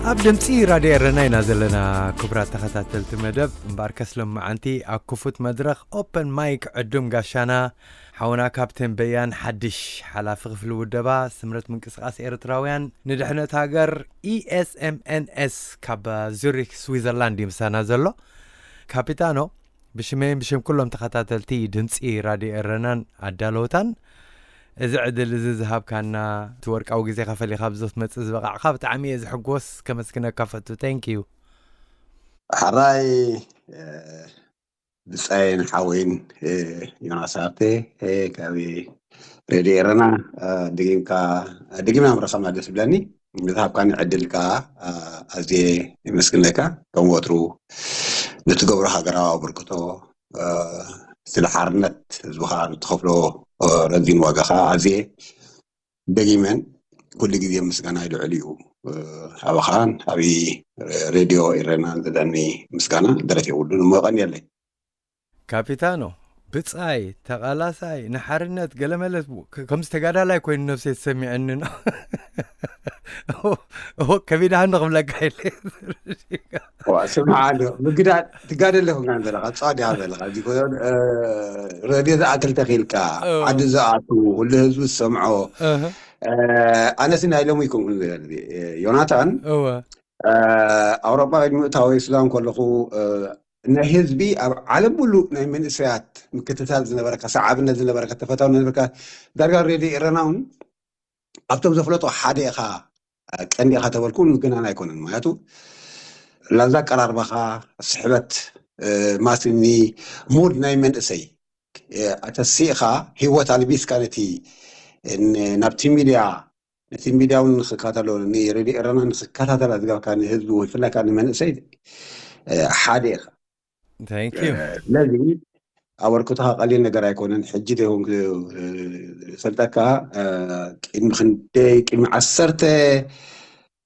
ኣብ ድምፂ ራድዮ ኤረና ኢና ዘለና፣ ክቡራት ተኸታተልቲ መደብ። እምበኣርከስ ሎመዓንቲ ኣብ ክፉት መድረኽ ኦፐን ማይክ ዕዱም ጋሻና ሓውና ካፕቴን በያን ሓድሽ፣ ሓላፊ ክፍሊ ውደባ ስምረት ምንቅስቃስ ኤርትራውያን ንድሕነት ሃገር፣ ኢኤስኤምኤንኤስ፣ ካብ ዙሪክ ስዊዘርላንድ እዩ ምሳና ዘሎ። ካፒታኖ፣ ብሽመይን ብሽም ኩሎም ተኸታተልቲ ድምፂ ራድዮ ኤረናን ኣዳለውታን፣ እዚ ዕድል እዚ ዝሃብካና፣ እቲ ወርቃዊ ግዜኻ ፈሊኻ ኣብዚ ክትመጽእ ዝበቓዕካ ብጣዕሚ እየ ዝሕጎስ፣ ከመስግነካ ፈቱ። Thank you። ሕራይ፣ እ፣ ብጻየን ሓወይን፣ እ፣ ዮናስ ሃብተ፣ እ፣ ካብ ሬድዮ ኤረና፣ እ፣ ደጊምካ፣ ደጊምና ምረኸብና ደስ ይብለኒ። ንዝሃብካኒ ዕድል ከኣ፣ እ፣ ኣዝየ የመስግነካ። ከም ወትሩ ንትገብሮ ሃገራዊ ኣበርክቶ፣ እ፣ ስለ ሓርነት ህዝብኻ ንትኸፍሎ፣ እ፣ ረዚን ዋጋ ከኣ ኣዝየ ደጊመን ኩሉ ግዜ ምስጋናይ ልዑል እዩ፣ እ፣ ኣባኻን ኣብ ሬድዮ ኤረናን ዘለኒ ምስጋና ደረት የብሉን እሞ የቐንየለይ። ካፒታኖ፣ ብጻይ፣ ተቓላሳይ፣ ንሓርነት ገለመለ፣ ከ-፣ ከምዚ ተጋዳላይ ኮይኑ ነብሰይ ተሰሚዐኒ ነው። እዎ፣ ከቢድ ሃንዶ ክብለካ ኢለ። ዋ፣ ስምዓ ኣሎ። ምግዳል ትጋደል ኢኹም ዘለኻ፣ ጻድ ኢኻ ዘለኻ። እዚ ኮ-፣ እ፣ ረድዮ ዝኣክል ተኺልካ፣ እዎ። ዓዲ ዝኣቱ፣ ኩሉ ህዝቢ ዝሰምዖ። እህ። እ፣ ኣነሲ ናይ ሎሚ ኣይኮንኩን ዝብል፣ እ፣ ዮናታን፣ እወ። እ፣ ኣውሮጳ ቅድሚ ምእታወይ ሱዳን ከለኹ፣ እ፣ ናይ ህዝቢ ኣብ ዓለም ሙሉእ ናይ መንእሰያት ምክትታል ዝነበረካ፣ ሰዓብነት ዝነበረካ፣ ተፈታውነት ዝነበረካ፣ ዳርጋ ሬድዮ ኤረና እውን ኣብቶም ዘፍለጦ ሓደ ኢኻ፣ ቀንዲ ኢኻ ተበልኩ፣ ምግናን ኣይኮነን። ምክንያቱ ላዛ ኣቀራርባኻ፣ ስሕበት፣ እ፣ ማስኒ፣ ሙድ ናይ መንእሰይ፣ እ፣ ኣተሲእኻ፣ ህይወት ኣልቢስካ ነቲ፣ ን-፣ ናብቲ ሚድያ፣ ነቲ ሚድያ እውን ንኽከታተሎ፣ ንሬድዮ ኤረና ንኽከታተላ ዝገብካ ንህዝቢ፣ ወይ ብፍላይ ከዓ ንመንእሰይ፣ እ፣ ሓደ ኢኻ። Thank you። ስለዚ ኣበርክቶኻ ቀሊል ነገር ኣይኮነን። ሕጂ ዶ ይኹን ክ-፣ ፈልጠካ፣ እ፣ ቅድሚ ክንደይ፣ ቅድሚ ዓሰርተ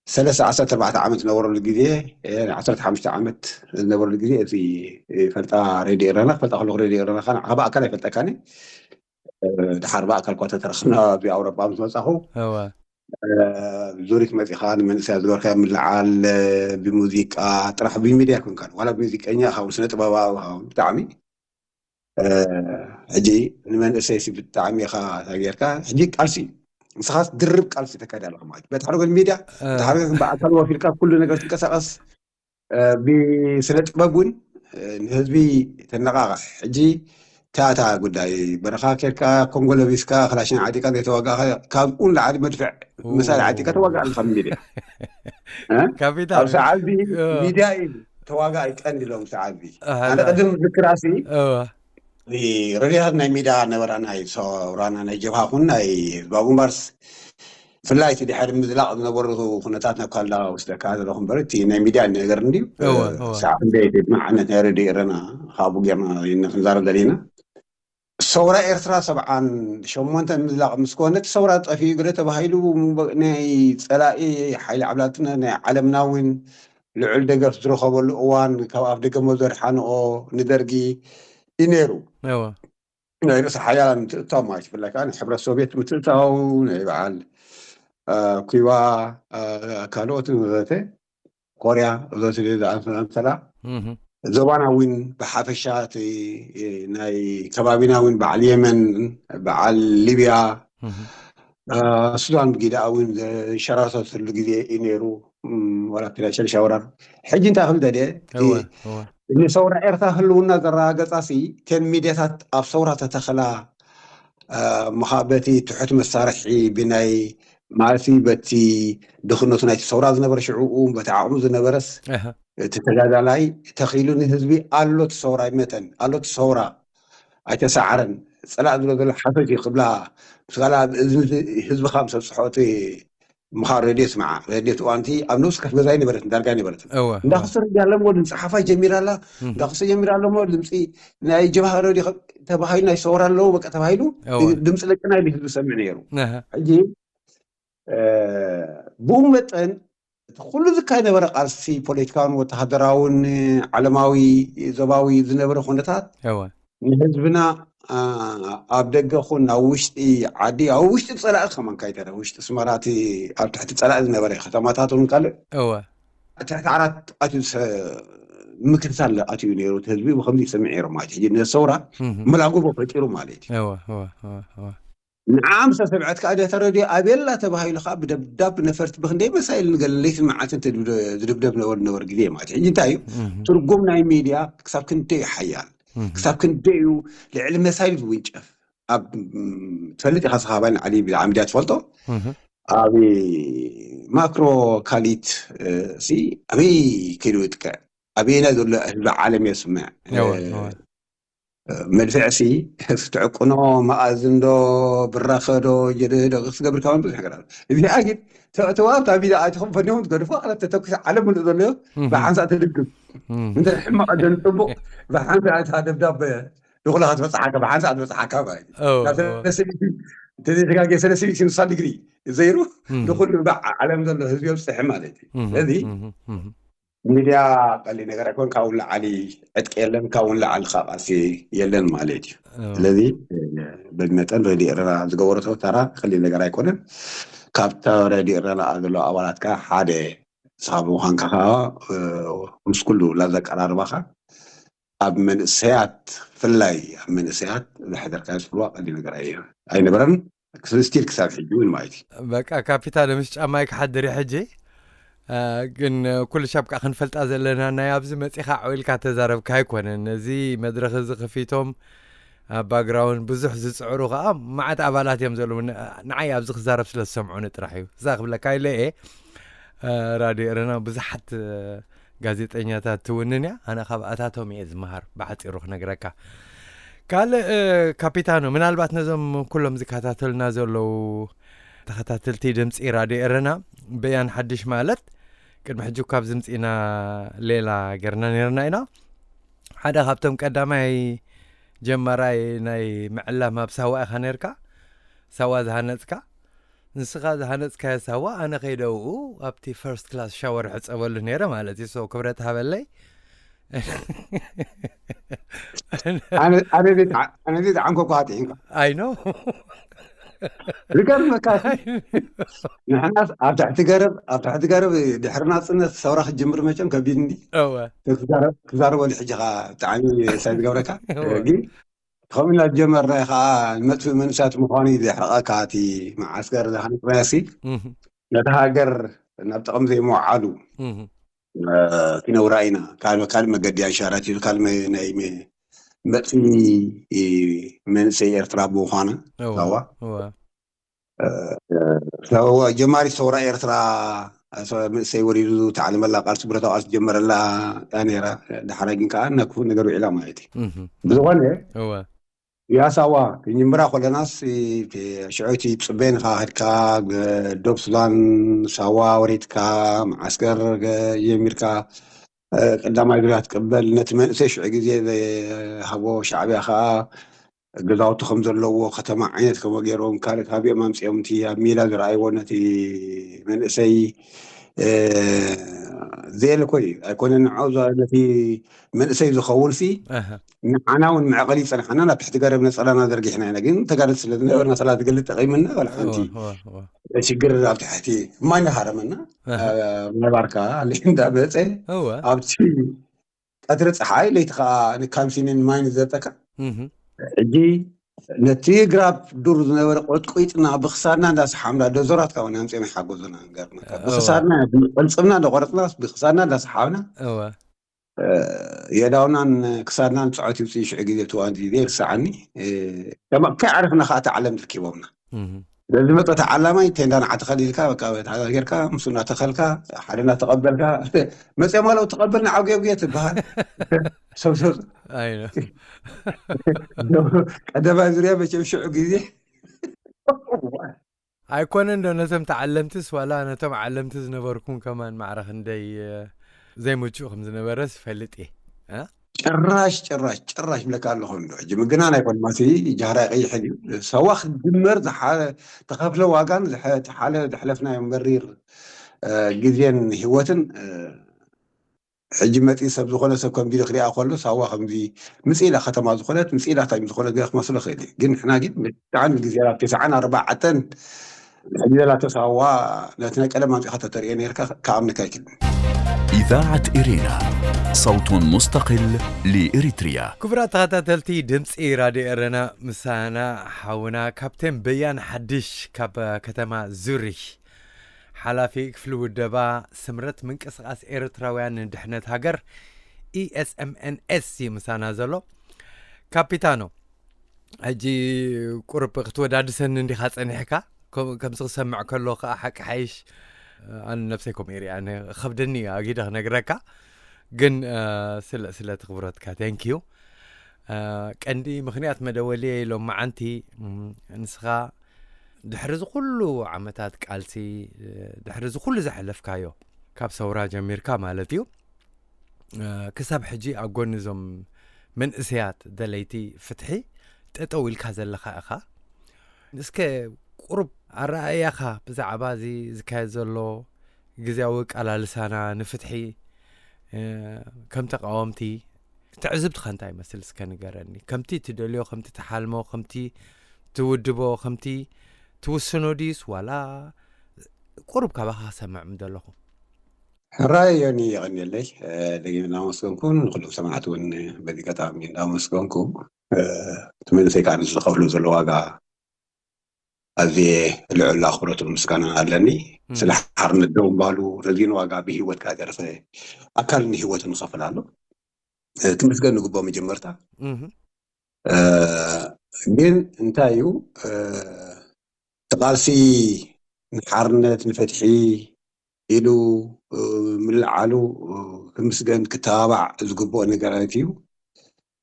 ሰለስተ፣ ዓሰርተ ኣርባዕተ ዓመት ዝነበረሉ ግዜ፣ እ፣ ዓሰርተ ሓሙሽተ ዓመት ዝነበረሉ ግዜ፣ እቲ ፈልጣ ሬድዮ ኤረና፣ ፈልጣ ከለኹ ሬድዮ ኤረና፣ ንዓኻ ብኣካል ኣይፈልጠካን እየ። እ፣ ድሓር ብኣካል እኳ ተተረኽብና ኣብ ኣውሮጳ ምስ መጻኹ፣ እወ። እ፣ ዙሪክ መጺኻ ንመንእሰያት ዝገበርካዮ ምልዓል፣ እ፣ ብሙዚቃ ጥራሕ፣ ብሚድያ ኣይኮንካን፣ ዋላ ብሙዚቀኛ ኢኻ፣ ስነ ጥበባዊ ኢኻ፣ ብጣዕሚ፣ እ፣ ሕጂ ንመንእሰይሲ ብጣዕሚ ኢኻ ጌርካ። ሕጂ ቃልሲ፣ ንስኻስ ድርብ ቃልሲ ተካይድ ኣለኻ ማለት እዩ። በቲ ሓደ ጎኒ ሚድያ፣ እ። በቲ ሓደ ጎኒ ብኣካል ወፊርካ ኩሉ ነገር ትንቀሳቐስ፣ እ፣ ብስነ ጥበብ እውን፣ እ፣ ንህዝቢ ተነቓቕሕ። ሕጂ እታ፣ እታ ጉዳይ በረኻ ኬድካ፣ ኮንጎ ለቢስካ፣ ክላሽን ዓጢቕካ ዘይተዋጋእካ፣ ካብኡ ንላዕሊ መድፍዕ መሳርሒ ዓጢቕካ ተዋጋእ ኣለኻ ሚድያ። እ? ካፒታል። ኣብ ሰዓት እዚ እ። ሚድያ እዩ ተዋጋኢ ቀንዲ ኢሎም ሰዓት እዚ። ኣሃ፣ ኣነ ላ። ቅድም ዝክራሲ እወ። ረድያታት ናይ ሚድያ ነበራ፣ ናይ ሰውራና ናይ ጀብሃ ኩን ናይ ህዝባዊ ግንባርስ፣ ብፍላይ እቲ ድሕሪ ምዝላቕ ዝነበሩ ኩነታት ናብ ካልዳ ወስደካ ዘለኹ እምበር፣ እቲ ናይ ሚድያ ነገር እንድዩ። እወ፣ እወ። ሳዕ ክንደይ እቲ መዓነት ናይ ረድዮ ኤረና ካብኡ ጌርና ኢና ክንዛረብ ዘለና። ሰውራ ኤርትራ ሰብዓን ሸሞንተን ምዝላቕ ምስ ኮነ፣ እቲ ሰውራ ጠፊኡ ገለ ተባሂሉ፣ ናይ ጸላኢ ሓይሊ ዓብላልነት ናይ ዓለምና እውን ልዑል ደገፍ ዝረኸበሉ እዋን፣ ካብ ኣፍ ደገ መዞር ሓንኦ ንደርጊ እዩ ነይሩ። እወ። ናይ ርእሰ ሓያላን ምትእትታው ማለት ይፍላይ ከኣ፣ ናይ ሕብረት ሶቭየት ምትእትታው፣ ናይ በዓል፣ እ፣ ኩባ፣ እ፣ ካልኦትን ወዘተ፣ ኮርያ ወዘተ ዝኣመሰላ፣ እህ። ዞባና እውን ብሓፈሻ እቲ፣ እ፣ ናይ ከባቢና እውን በዓል የመን፣ በዓል ሊብያ፣ እህ። እ፣ ሱዳን ብጊዳ እውን ዘሸራተትሉ ግዜ እዩ ነይሩ። እም፣ ዋላ እቲ ናይ ሸልሻ ወራር። ሕጂ እንታይ ክብል ደልየ፣ እቲ እወ፣ እወ። ንሰውራ ኤርትራ ህልውና ዘረጋገጻሲ፣ እተን ሚድያታት ኣብ ሰውራ ተተኽላ፣ እ፣ ምኻ-፣ በቲ ትሑት መሳርሒ ብናይ ማለት በቲ ድኽነቱ ናይቲ ሰውራ ዝነበረ ሽዕኡ በቲ ዓቕሙ ዝነበረስ እቲ ተጋዳላይ ተኺሉ ንህዝቢ ኣሎ እቲ ሰውራ ይመጠን ኣሎ እቲ ሰውራ ኣይተሳዕረን፣ ጸላእ ዝብሎ ዘሎ ሓሶት እዩ ክብላ ምስ ካልኣ ህዝብኻ ምስ ኣብፅሖ እቲ ምኻ ሬድዮ ስምዓ። ሬድዮ እቲ እዋንቲ ኣብ ንኡስ ከፍ ገዛ ኣይነበረትን፣ ዳርጋ ኣይነበረትን። እንዳ ክሱ ሬድዮ ኣለሞ ድምፂ ሓፋሽ ጀሚራ ኣላ፣ እንዳ ክሱ ጀሚራ ኣለሞ ድምፂ ናይ ጀብሃ ሬድዮ ተባሂሉ ናይ ሰውራ ኣለዎ በቃ ተባሂሉ ድምፂ ለቅና ኢሉ ህዝቢ ሰምዕ ነይሩ። ሕጂ ብኡ መጠን እቲ ኩሉ ዝካየድ ነበረ ቃልሲ ፖለቲካውን ወተሃደራውን ዓለማዊ ዞባዊ ዝነበረ ኩነታት ንህዝብና ኣብ ደገ ኹን ናብ ውሽጢ ዓዲ ኣብ ውሽጢ ፀላኢ ከማን ካይተረ ውሽጢ ስመራቲ ኣብ ትሕቲ ፀላኢ ዝነበረ ከተማታት እውን ካልእ ትሕቲ ዓራት ኣትዩ ምክትታል ኣትዩ ነይሩ። ህዝቢ ብከምዚ ይሰምዕ ነይሩ ማለት ሕጂ ነሰውራ መላጎቦ ፈጢሩ ማለት እዩ። ንዓም ሰሰብዐት ከዓ ደተ ረድዮ ኣቤላ ተባሂሉ ከዓ ብደብዳብ ነፈርቲ ብክንደይ መሳይል ንገለ ለይትን መዓልትን ዝድብደብ ነበሩ ነበሩ ግዜ ማለት ሕጂ እንታይ እዩ ትርጉም ናይ ሚድያ ክሳብ ክንደይ እዩ ሓያል ክሳብ ክንደይ እዩ ልዕሊ መሳይል ዝውንጨፍ ኣብ ትፈልጥ ኢካ ስካ ባይ ንዓሊ ብዛዕባ ሚድያ ትፈልጦ ኣብ ማክሮ ካሊት ሲ ኣበይ ከይዱ ይጥቅዕ ኣበየና ዘሎ ህዝቢ ዓለም የስምዕ መድፍዕ ሲ ክትዕቅኖ መኣዝን ዶ ብራኸ ዶ ጀደዶ ክትገብር ካብ ብዙሕ ነገር ኣሎ። እዚኣ ግን ተዋብ ታቢዳ ኣይትኹም ፈኒዎም ትገድፎ ኣለ ተተኩስ ዓለም ምሉእ ዘሎ ብሓንሳእ ትድግም እንተ ሕማቕ ደን ጽቡቕ ብሓንሳእ እታ ደብዳብ ድኹላ ክትበጽሓካ ብሓንሳእ ትበጽሓካ ማለት እዩ። ናብተለሰቢቲ ተዘይተጋጌ ሰለሰቢቲ ንሳ ዲግሪ ዘይሩ ንኩሉ ዓለም ዘሎ ህዝቢ ኣብፅሒ ማለት እዩ። ስለዚ ሚድያ ቀሊል ነገር ኣይኮን ካብኡ ንላዓሊ ዕጥቂ የለን ካብኡ ንላዓሊ ከዓ ቃልሲ የለን ማለት እዩ። ስለዚ በዚ መጠን ሬድዮ ኤረና ዝገበሮ ተራ ቀሊል ነገር ኣይኮነን። ካብታ ሬድዮ ኤረና ዘለዉ ኣባላት ከዓ ሓደ ሳብ ምዃንካ ከዓ ምስ ኩሉ ላዘቀራርባኻ ኣብ መንእሰያት ብፍላይ ኣብ መንእሰያት ዘሕደርካዮ ፅልዋ ቀሊል ነገር ኣይነበረን። ስቲል ክሳብ ሕጂ እውን ማለት እዩ። በቃ ካፒታን ምስ ጫማይ ክሓድር እየ ሕጂ። ግን ኩሉ ሻብ ከዓ ክንፈልጣ ዘለና ናይ ኣብዚ መፂኻ ዓው ኢልካ ተዛረብካ ኣይኮነን። ነዚ መድረኽ እዚ ክፊቶም ኣብ ባግራውንድ ብዙሕ ዝፅዕሩ ከዓ መዓት ኣባላት እዮም ዘለዉ። ንዓይ ኣብዚ ክዛረብ ስለ ዝሰምዑኒ ጥራሕ እዩ። እዛ ክብለካ ኢለ እየ። ራድዮ ኤረና ብዙሓት ጋዜጠኛታት ትውንን እያ። ኣነ ካብኣታቶም እየ ዝመሃር ብሓፂሩ ክነግረካ። ካልእ ካፒታኖ ምናልባት ነዞም ኩሎም ዝከታተልና ዘለዉ ተኸታተልቲ ድምፂ ራድዮ ኤረና በያን ሓድሽ ማለት ቅድሚ ሕጂ ካብ ዝምፂና ሌላ ገርና ነርና ኢና ሓደ ካብቶም ቀዳማይ ጀማራይ ናይ ምዕላም ኣብ ሳዋ ኢኻ ነርካ ሳዋ ዝሃነፅካ ንስኻ ዝሃነፅካዮ ሳዋ ኣነ ከይደውኡ ኣብቲ ፈርስት ክላስ ሻወር ሕፀበሉ ነይረ ማለት እዩ። ሰው ክብረት ሃበለይ። ኣነ ዘይጠዓምኮ እኳ ጥዒምካ ኣይ ኖ ዝገርመካ ንሕናስ ኣብ ትሕቲ ገረብ ኣብ ትሕቲ ገረብ ድሕሪ ናፅነት ሰውራ ክትጅምር መቸም ከቢድ እንዲ ክዛረበሉ ሕጂ ከዓ ብጣዕሚ ሳይ ዝገብረካ ግን ከምና ጀመርና ከዓ ንመጥፍእ መንእሰያት ምዃኑ እዩ ዘሕርቐካ እቲ መዓስከር ዝሃነፅናዮ ሲ ነቲ ሃገር ናብ ጥቕሚ ዘይምውዓሉ ኪነውራ ኢና። ካልእ ካልእ መገዲ ኣንሻራት እዩ ካልእ ናይ መጥፍኢ መንእሰይ ኤርትራ ብምዃኑ ዋ ጀማሪ ሰውራ ኤርትራ መንእሰይ ወሪዱ ተዓለመላ ቃልሲ ብረታዊ ቃልሲ ጀመረላ እያ ነይራ። ዳሕራይ ግን ከዓ ናብ ክፉእ ነገር ውዒላ ማለት እዩ። ብዝኾነ ያሳዋ ክንጅምራ ኮለናስ ሽዑቲ ጽበንኻ ከድካ ዶብ ሱዳን ሳዋ ወሪድካ መዓስከር ጀሚርካ ቀዳማይ ዙርያ ትቅበል ነቲ መንእሰይ ሽዑ ግዜ ዝሃቦ ሻዕብያ ከዓ ገዛውቲ ከም ዘለዎ ከተማ ዓይነት ከም ገይሮም ካልእ ካቢኦም ኣምፅኦም እቲ ኣብ ሜዳ ዝረኣይዎ ነቲ መንእሰይ ዘየለ ኮይ ኣይኮነ ንዑ ነቲ መንእሰይ ዝኸውን ሲ ንዓና እውን መዕቐሊ ይፀናሓና ናብ ትሕቲ ገረብ ነፀላና ዘርጊሕና ኢና ግን ተጋደልቲ ስለ ዝነበርና ሰላ ዝገልፅ ጠቂምና ወላ ሓንቲ ሽግር ኣብ ትሕቲ ማይ ሃረመና ምናባርካ እንዳመፀ ኣብቲ ቀትሪ ፀሓይ ለይቲ ከዓ ንካምሲንን ማይን ዘጠካ ሕጂ ነቲ ግራብ ዱር ዝነበረ ቆጥቂጥና ብክሳድና እንዳሰሓምና ደዞራት ካብ ኣምፅኦም ይሓገዙና ገርመካ ብክሳድና ቅልፅምና እንዳቆረፅና ብክሳድና እንዳሰሓብና የዳውናን ክሳድናን ፅዖት ይውፅእ ሽዑ ግዜ ትዋንቲ ግዜ ይርሰዓኒ ከይዓረፍና ከዓ እቲ ዓለም ትርኪቦምና ስለዚ መጠ ተዓላማይ ቴንዳ ንዓ ተኸሊልካ በቃ ተሓጋጊርካ ምስ እናተኸልካ ሓደ እናተቐበልካ መፅኦም ኣለዉ ተቐበልና ዓጉየጉየ ትበሃል። ሰብ ሰብ ኣይነ ቀደማይ ዙርያ መቸም ሽዑ ግዜ ኣይኮነ እንዶ ነቶም ተዓለምትስ ዋላ ነቶም ዓለምቲ ዝነበርኩም ከማን ማዕረ ክንደይ ዘይምቹእ ከም ዝነበረስ ይፈልጥ እየ። ጭራሽ ጭራሽ ጭራሽ ብለካ ኣለኹ እንዶ ሕጂ ምግናን ኣይኮን ማሲ ጃህራ ይቀይሕን እዩ። ሰዋ ክድመር ዝሓ- ተኸፍለ ዋጋን ዝሐ- ዝሓለ- ዝሕለፍናዮ መሪር ግዜን ህይወትን ሕጂ መፂ ሰብ ዝኾነ ሰብ ከምዚ ኢሉ ክሪኣ ከሎ ሳዋ ከምዚ ምፅእ ኢላ ከተማ ዝኾነት ምፅእ ኢላ እንታይ ዝኾነ ገለ ክመስሎ ክእል እዩ። ግን ንሕና ግን ብጣዕሚ ግዜ ናብ ተስዓን ኣርባዕተን ሕጂ ዘላቶ ሳዋ ነቲ ናይ ቀደም ኣምፂኻ ተተርእዮ ነርካ ክኣምንካ ኣይክልን። إذاعة إرينا، صوت مستقل لإريتريا. ክቡራት ተኸታተልቲ ድምፂ ራድዮ ኤረና ምሳና ሓውና ካፕቴን በያን ሓድሽ ካብ ከተማ ዙሪሽ ሓላፊ ክፍሊ ውደባ ስምረት ምንቅስቃስ ኤርትራውያን ንድሕነት ሃገር ኢኤስኤምኤንኤስ እዩ ምሳና ዘሎ። ካፒታኖ ሕጂ ቁርብ ክትወዳድሰኒ እንዲኻ ጸኒሕካ ከም- ከምዚ ክሰምዕ ከሎ ከዓ ሓቂ ሓይሽ ኣነ ነብሰይ ከምኡ ሪኣ ከብደኒ እዩ ኣጊደ ክነግረካ ግን ስለ ስለቲ ክብረትካ ቴንኪዩ። ቀንዲ ምኽንያት መደወልየ ሎም መዓንቲ ንስኻ ድሕሪ ዝኩሉ ዓመታት ቃልሲ ድሕሪ ዝኩሉ ዘሕለፍካዮ ካብ ሰውራ ጀሚርካ ማለት እዩ ክሳብ ሕጂ ኣብ ጎኒ እዞም መንእሰያት ደለይቲ ፍትሒ ጠጠው ኢልካ ዘለኻ ኢኻ። እስከ ቁሩብ ኣረኣእያኻ ብዛዕባ እዚ ዝካየድ ዘሎ ግዜያዊ ቃላልሳና ንፍትሒ ከም ተቃወምቲ ትዕዝብትኻ እንታይ ይመስል እስከ ንገረኒ። ከምቲ ትደልዮ፣ ከምቲ ትሓልሞ፣ ከምቲ ትውድቦ፣ ከምቲ ትውስኖ ድዩስ ዋላ ቁሩብ ካባኻ ክሰምዕ ምደለኹ። ሕራይ ዮኒ የቐንየለይ ደጊም እንዳመስገንኩ ንኩሎም ሰማዕቲ እውን በዚ ኣጋጣሚ እንዳመስገንኩ እቲ መንእሰይ ከዓ ንዝኸፍሎ ዘሎ ዋጋ ኣዝየ ልዑል ኣኽብሮትን ምስጋና ኣለኒ። ስለ ሓርነት ደው ምባሉ ረዚን ዋጋ ብህይወት ከዓ ዘርፈ ኣካልን ህይወትን ይኸፍል ኣሎ። ክምስገን ንግቦ መጀመርታ ግን እንታይ እዩ እቲ ቃልሲ ንሓርነት ንፍትሒ ኢሉ ምልዓሉ ክምስገን ክተባባዕ ዝግብኦ ነገራት እዩ።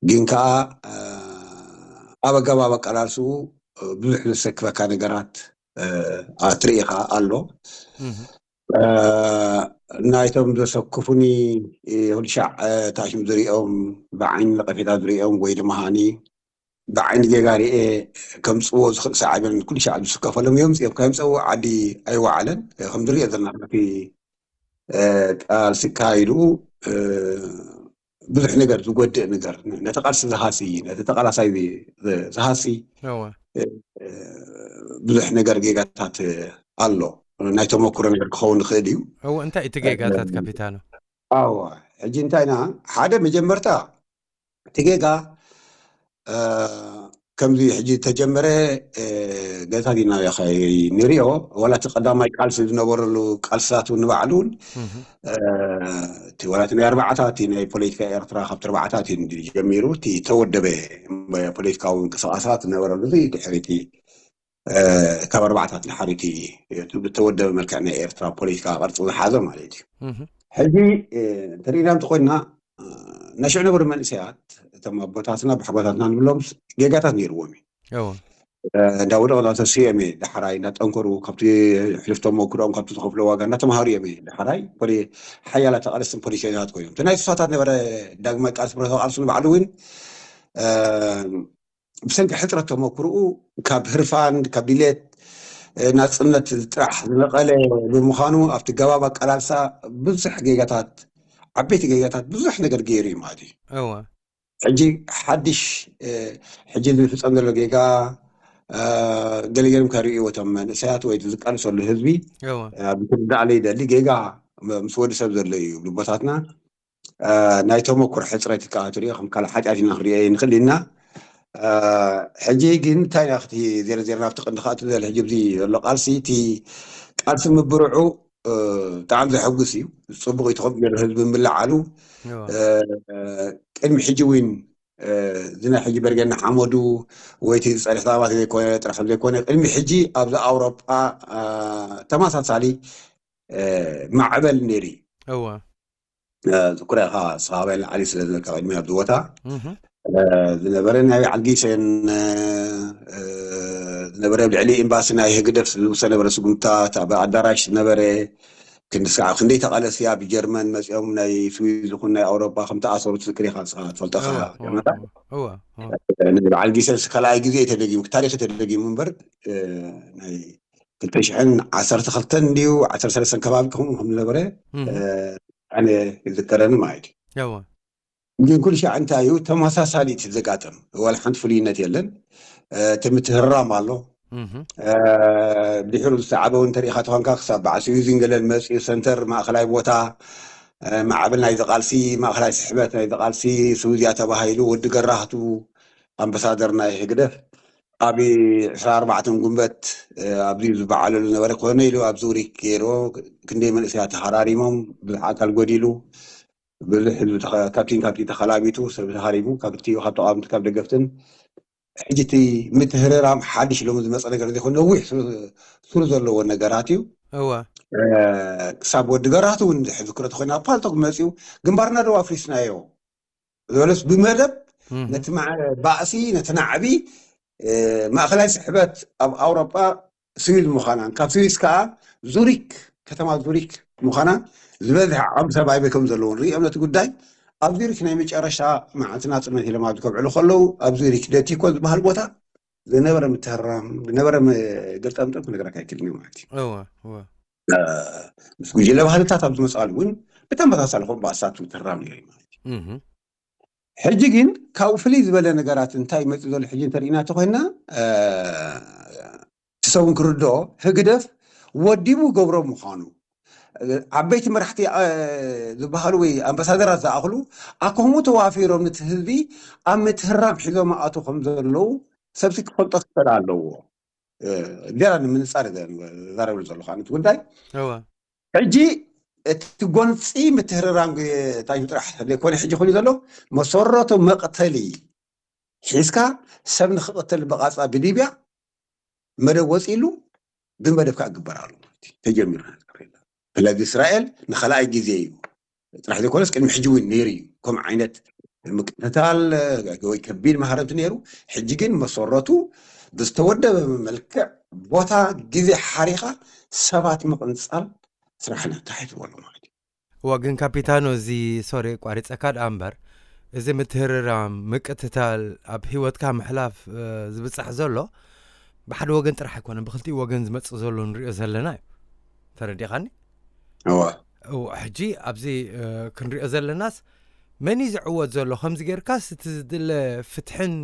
ግን ከዓ ኣብ ኣገባብ ኣቀላልስኡ ብዙሕ ዘሰክፈካ ነገራት ኣትርኢ ከዓ ኣሎ። ናይቶም ዘሰክፉኒ ኩልሻዕ ታሽም ዝሪኦም ብዓይኒ ነቐፌታ ዝሪኦም ወይ ድማ ሃኒ ብዓይኒ ጌጋ ርኤ ከምፅዎ ዝኽእል ሰዓብን ኩልሻዕ ዝስከፈሎም እዮም። ፅኦም ከየምፀው ዓዲ ኣይወዓለን። ከም ዝሪኦ ዘለና እቲ ቃልሲ ካይዱ ብዙሕ ነገር ዝጎድእ ነገር ነቲ ቃልሲ ዝሃሲ ነቲ ተቃላሳይ ዝሃሲ ብዙሕ ነገር ጌጋታት ኣሎ። ናይ ተመክሮ ነገር ክኸውን ይኽእል እዩ። እዎ እንታይ እቲ ጌጋታት ካፒታኖ? ኣዋ ሕጂ እንታይና ሓደ መጀመርታ እቲ ጌጋ ከምዚ ሕጂ ተጀመረ ገታት ኢና ንሪኦ። ዋላ እቲ ቀዳማይ ቃልሲ ዝነበረሉ ቃልስታት እውን ንባዕሉ እውን እቲ ዋላ እቲ ናይ ኣርባዕታት ናይ ፖለቲካ ኤርትራ ካብቲ ኣርባዕታት እዩ ጀሚሩ እቲ ተወደበ ፖለቲካዊ ምንቅስቃሳት ዝነበረሉ ድሕሪቲ ካብ ኣርባዕታት ንሓሪቲ ብተወደበ መልክዕ ናይ ኤርትራ ፖለቲካ ቅርፂ ዝሓዘ ማለት እዩ። ሕጂ እንተሪኢና እንተኮይና ናይ ሽዑ ነበሩ መንእሰያት እቶም ኣቦታትና ብሓጎታትና ንብሎም ጌጋታት ነይርዎም እዩ። እንዳወደቑ እናተስዮም እየ ዳሕራይ እንዳጠንከሩ ካብቲ ሕልፍ ተመክሮኦም ካብቲ ዝኸፍሎ ዋጋ እናተምሃሩ እዮም እየ ዳሕራይ ሓያላት ተቃለስትን ፖሊሲታት ኮይኖም እቲ ናይ ስሳታት ነበረ ዳግማይ ቃልሲ ብረታዊ ቃልሲ ንባዕሉ እውን ብሰንኪ ሕፅረት ተመክርኡ ካብ ህርፋን ካብ ድሌት ናፅነት ጥራሕ ዝነቐለ ብምዃኑ ኣብቲ ገባብ ኣቀላልሳ ብዙሕ ጌጋታት ዓበይቲ ጌጋታት ብዙሕ ነገር ገይሩ እዩ ማለት እዩ። ሕጂ ሓድሽ ሕጂ ዝፍፀም ዘሎ ጌጋ ገለገለም ከርእይዎ እቶም መንእሰያት ወይ ዝቃልሰሉ ህዝቢ ኣብ ትርዳእለ ይደሊ ጌጋ ምስ ወዲ ሰብ ዘሎ እዩ ብቦታትና ናይ ተመኩር ሕፅረት ከዓ ትሪኦ ከም ካልእ ሓጢኣት ኢና ክንሪኦ ንኽእል ኢና። ሕጂ ግን እንታይ ኢና ክቲ ዜርዜር ናብቲ ቅንዲ ከዓ ትዘል ሕጂ ብዚ ዘሎ ቃልሲ እቲ ቃልሲ ምብርዑ ብጣዕሚ ዘሐጉስ እዩ። ፅቡቅ እዩ ተኸቢሩ ህዝቢ ምልዓሉ ቅድሚ ሕጂ እውን እዚ ናይ ሕጂ በርገና ሓመዱ ወይ እቲ ዝፀንሕ ሰባት ዘይኮነ ጥራሕ ዘይኮነ ቅድሚ ሕጂ ኣብዚ ኣውሮጳ ተመሳሳሊ ማዕበል ነይሩ እዩ። እወ ዝኩራ ኢኻ ስኻባይ ላዕሊ ስለ ዝበልካ ቅድሚ ኣብዚ ቦታ ዝነበረ ናይ በዓል ጊሰን ዝነበረ ኣብ ልዕሊ ኤምባሲ ናይ ህግደፍ ዝውሰ ነበረ ስጉምታት ኣብ ኣዳራሽ ዝነበረ ክንዲ ስዓ ክንደይ ተቓለስቲ ኣብ ጀርመን መፂኦም ናይ ስዊዝ ይኹን ናይ ኣውሮፓ ከም ተኣሰሩ ትዝክር ኢኻ ንስኻ ትፈልጦ ኢኻ ጀመታ እወ በዓል ጊሰንስ ካልኣይ ግዜ ተደጊሙ ታሪክ ተደጊሙ እምበር ናይ ክልተ ሽሕን ዓሰርተ ክልተን እንድዩ ዓሰርተ ሰለስተን ከባቢ ከምኡ ከም ዝነበረ ኣነ ይዝከረኒ ማለት እዩ እወ ግን ኩሉ ሻዕ እንታይ እዩ ተመሳሳሊ እቲ ዘጋጠም ዋላ ሓንቲ ፍሉይነት የለን እቲ ምትህራም ኣሎ ድሕሩ ዝተዓበው እንተሪኢኻ ተኾንካ ክሳብ በዓል ስዊዝን ገለን መፅኡ ሰንተር ማእኸላይ ቦታ ማዕበል ናይ ዝቃልሲ ማእኸላይ ስሕበት ናይ ዝቃልሲ ስውዝያ ተባሂሉ ወዲ ገራህቱ ኣምባሳደር ናይ ህግደፍ ኣብ ዕስራ ኣርባዕተን ጉንበት ኣብዚ ዝበዓለሉ ነበረ ኮነ ኢሉ ኣብ ዙሪክ ገይሮ ክንደይ መንእሰያ ተሃራሪሞም ብዙሕ ኣካል ጎዲሉ ብዙሕ ህዝቢ ካብቲን ካብቲ ተኸላቢቱ ሰብ ተሃሪሙ ካብቲ ካብ ተቃወምቲ ካብ ደገፍትን ሕጂ እቲ ምትህርራም ሓድሽ ኢሎም ዝመፀ ነገር ዘይኮነ ነዊሕ ስሩ ዘለዎ ነገራት እዩ እወ ክሳብ ወዲ ገራህቱ እውን ዝሕዝክሮ ተኮይና ኣብ ፓልቶክ መፅኡ ግንባርና ደው ኣፍሪስናዮ ዝበለስ ብመደብ ነቲ ባእሲ ነቲ ናዕቢ ማእኸላይ ስሕበት ኣብ ኣውሮጳ ስዊዝ ምዃናን ካብ ስዊዝ ከዓ ዙሪክ ከተማ ዙሪክ ምዃና ዝበዝሕ ዓቕሚ ሰብ ኣይበይ ከም ዘለውን ሪኦም ነቲ ጉዳይ ኣብ ዙሪክ ናይ መጨረሻ መዓልቲ ናፅነት ኢሎም ኣብዚ ከብዕሉ ከለዉ ኣብ ዙሪክ ደቲኮ ዝበሃል ቦታ ዝነበረ ምትህራም ዝነበረ ግልጠምጠም ክነገረካ ኣይክልን እዩ ማለት እዩ እወ እወ ምስ ጉጅለ ባህልታት ኣብ ዝመፅኣሉ እውን ብተመሳሳሊ ከም ባእሳት ምትህራም ነይሩ እዩ ማለት እዩ እህ ሕጂ ግን ካብኡ ፍልይ ዝበለ ነገራት እንታይ መፅእ ዘሎ ሕጂ እንተርኢና ተኮይና እቲ ሰውን ክርድኦ ህግደፍ ወዲቡ ገብሮ ምዃኑ ዓበይቲ መራሕቲ ዝበሃሉ ወይ ኣምባሳደራት ዝኣኽሉ ኣኮሙ ተዋፊሮም ነቲ ህዝቢ ኣብ ምትህራም ሒዞም ኣቱ ከም ዘለዉ ሰብሲ ክፈልጦ ክፈል ኣለዎ ገራ ንምንፃር ዘረብሉ ዘለኹ ኣነት ጉዳይ እወ ሕጂ እቲ ጎንፂ ምትህርራም ታዩ ጥራሕ ዘይኮነ ሕጂ ኮይኑ ዘሎ መሰረቱ መቕተሊ ሒዝካ ሰብ ንክቕተል ብቓፃ ብሊብያ መደብ ወፂሉ ብመደብ ከዓ ግበር ኣሎ ማለት እዩ ተጀሚሩ ስለዚ እስራኤል ንካልኣይ ግዜ እዩ ጥራሕ ዘይኮነስ ቅድሚ ሕጂ እውን ነይሩ እዩ ከም ዓይነት ምቅትታል ወይ ከቢድ ማህረምቲ ነይሩ ሕጂ ግን መሰረቱ ብዝተወደበ መልክዕ ቦታ ግዜ ሓሪኻ ሰባት ምቕንፃል ስራሕና ተሓይፍዎ ኣሎ ማለት እዩ እዋ ግን ካፒታኖ እዚ ሶሪ ቋሪፀካ ደኣ እምበር እዚ ምትህርራም ምቅትታል ኣብ ህይወትካ ምሕላፍ ዝብፃሕ ዘሎ ብሓደ ወገን ጥራሕ ኣይኮነን ብክልቲኡ ወገን ዝመፅእ ዘሎ ንሪኦ ዘለና እዩ ተረዲኻኒ እዋ ሕጂ ኣብዚ ክንሪኦ ዘለናስ መን እዩ ዝዕወት ዘሎ ከምዚ ጌርካስ እቲ ዝድለ ፍትሕን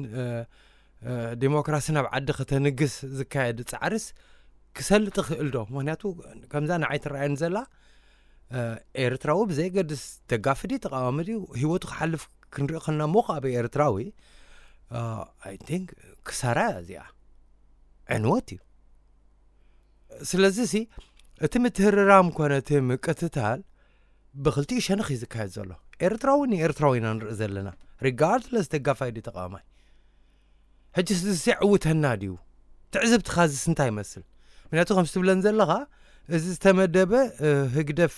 ዲሞክራሲ ናብ ዓዲ ከተንግስ ዝካየድ ፃዕርስ ክሰልጥ ክእል ዶ ምክንያቱ ከምዛ ንዓይ ትረኣየኒ ዘላ ኤርትራዊ ብዘየገድስ ደጋፊ ድዩ ተቃዋሚ ድዩ ህይወቱ ክሓልፍ ክንሪኦ ከለና ሞኽ ኣብ ኤርትራዊ I think ክሳራ እያ እዚኣ ዕንወት እዩ ስለዚ ሲ እቲ ምትህርራም ኮነ እቲ ምቅትታል ብክልቲኡ ሸነኽ እዩ ዝካየድ ዘሎ ኤርትራዊ ንኤርትራዊ ኢና ንርኢ ዘለና regardless ደጋፋይ ድዩ ተቃዋማይ ሕጂ እዚ ዕውተና ድዩ ትዕዝብትኻ እዚስ እንታይ ይመስል ምክንያቱ ከምዚ ትብለን ዘለኻ እዚ ዝተመደበ ህግደፍ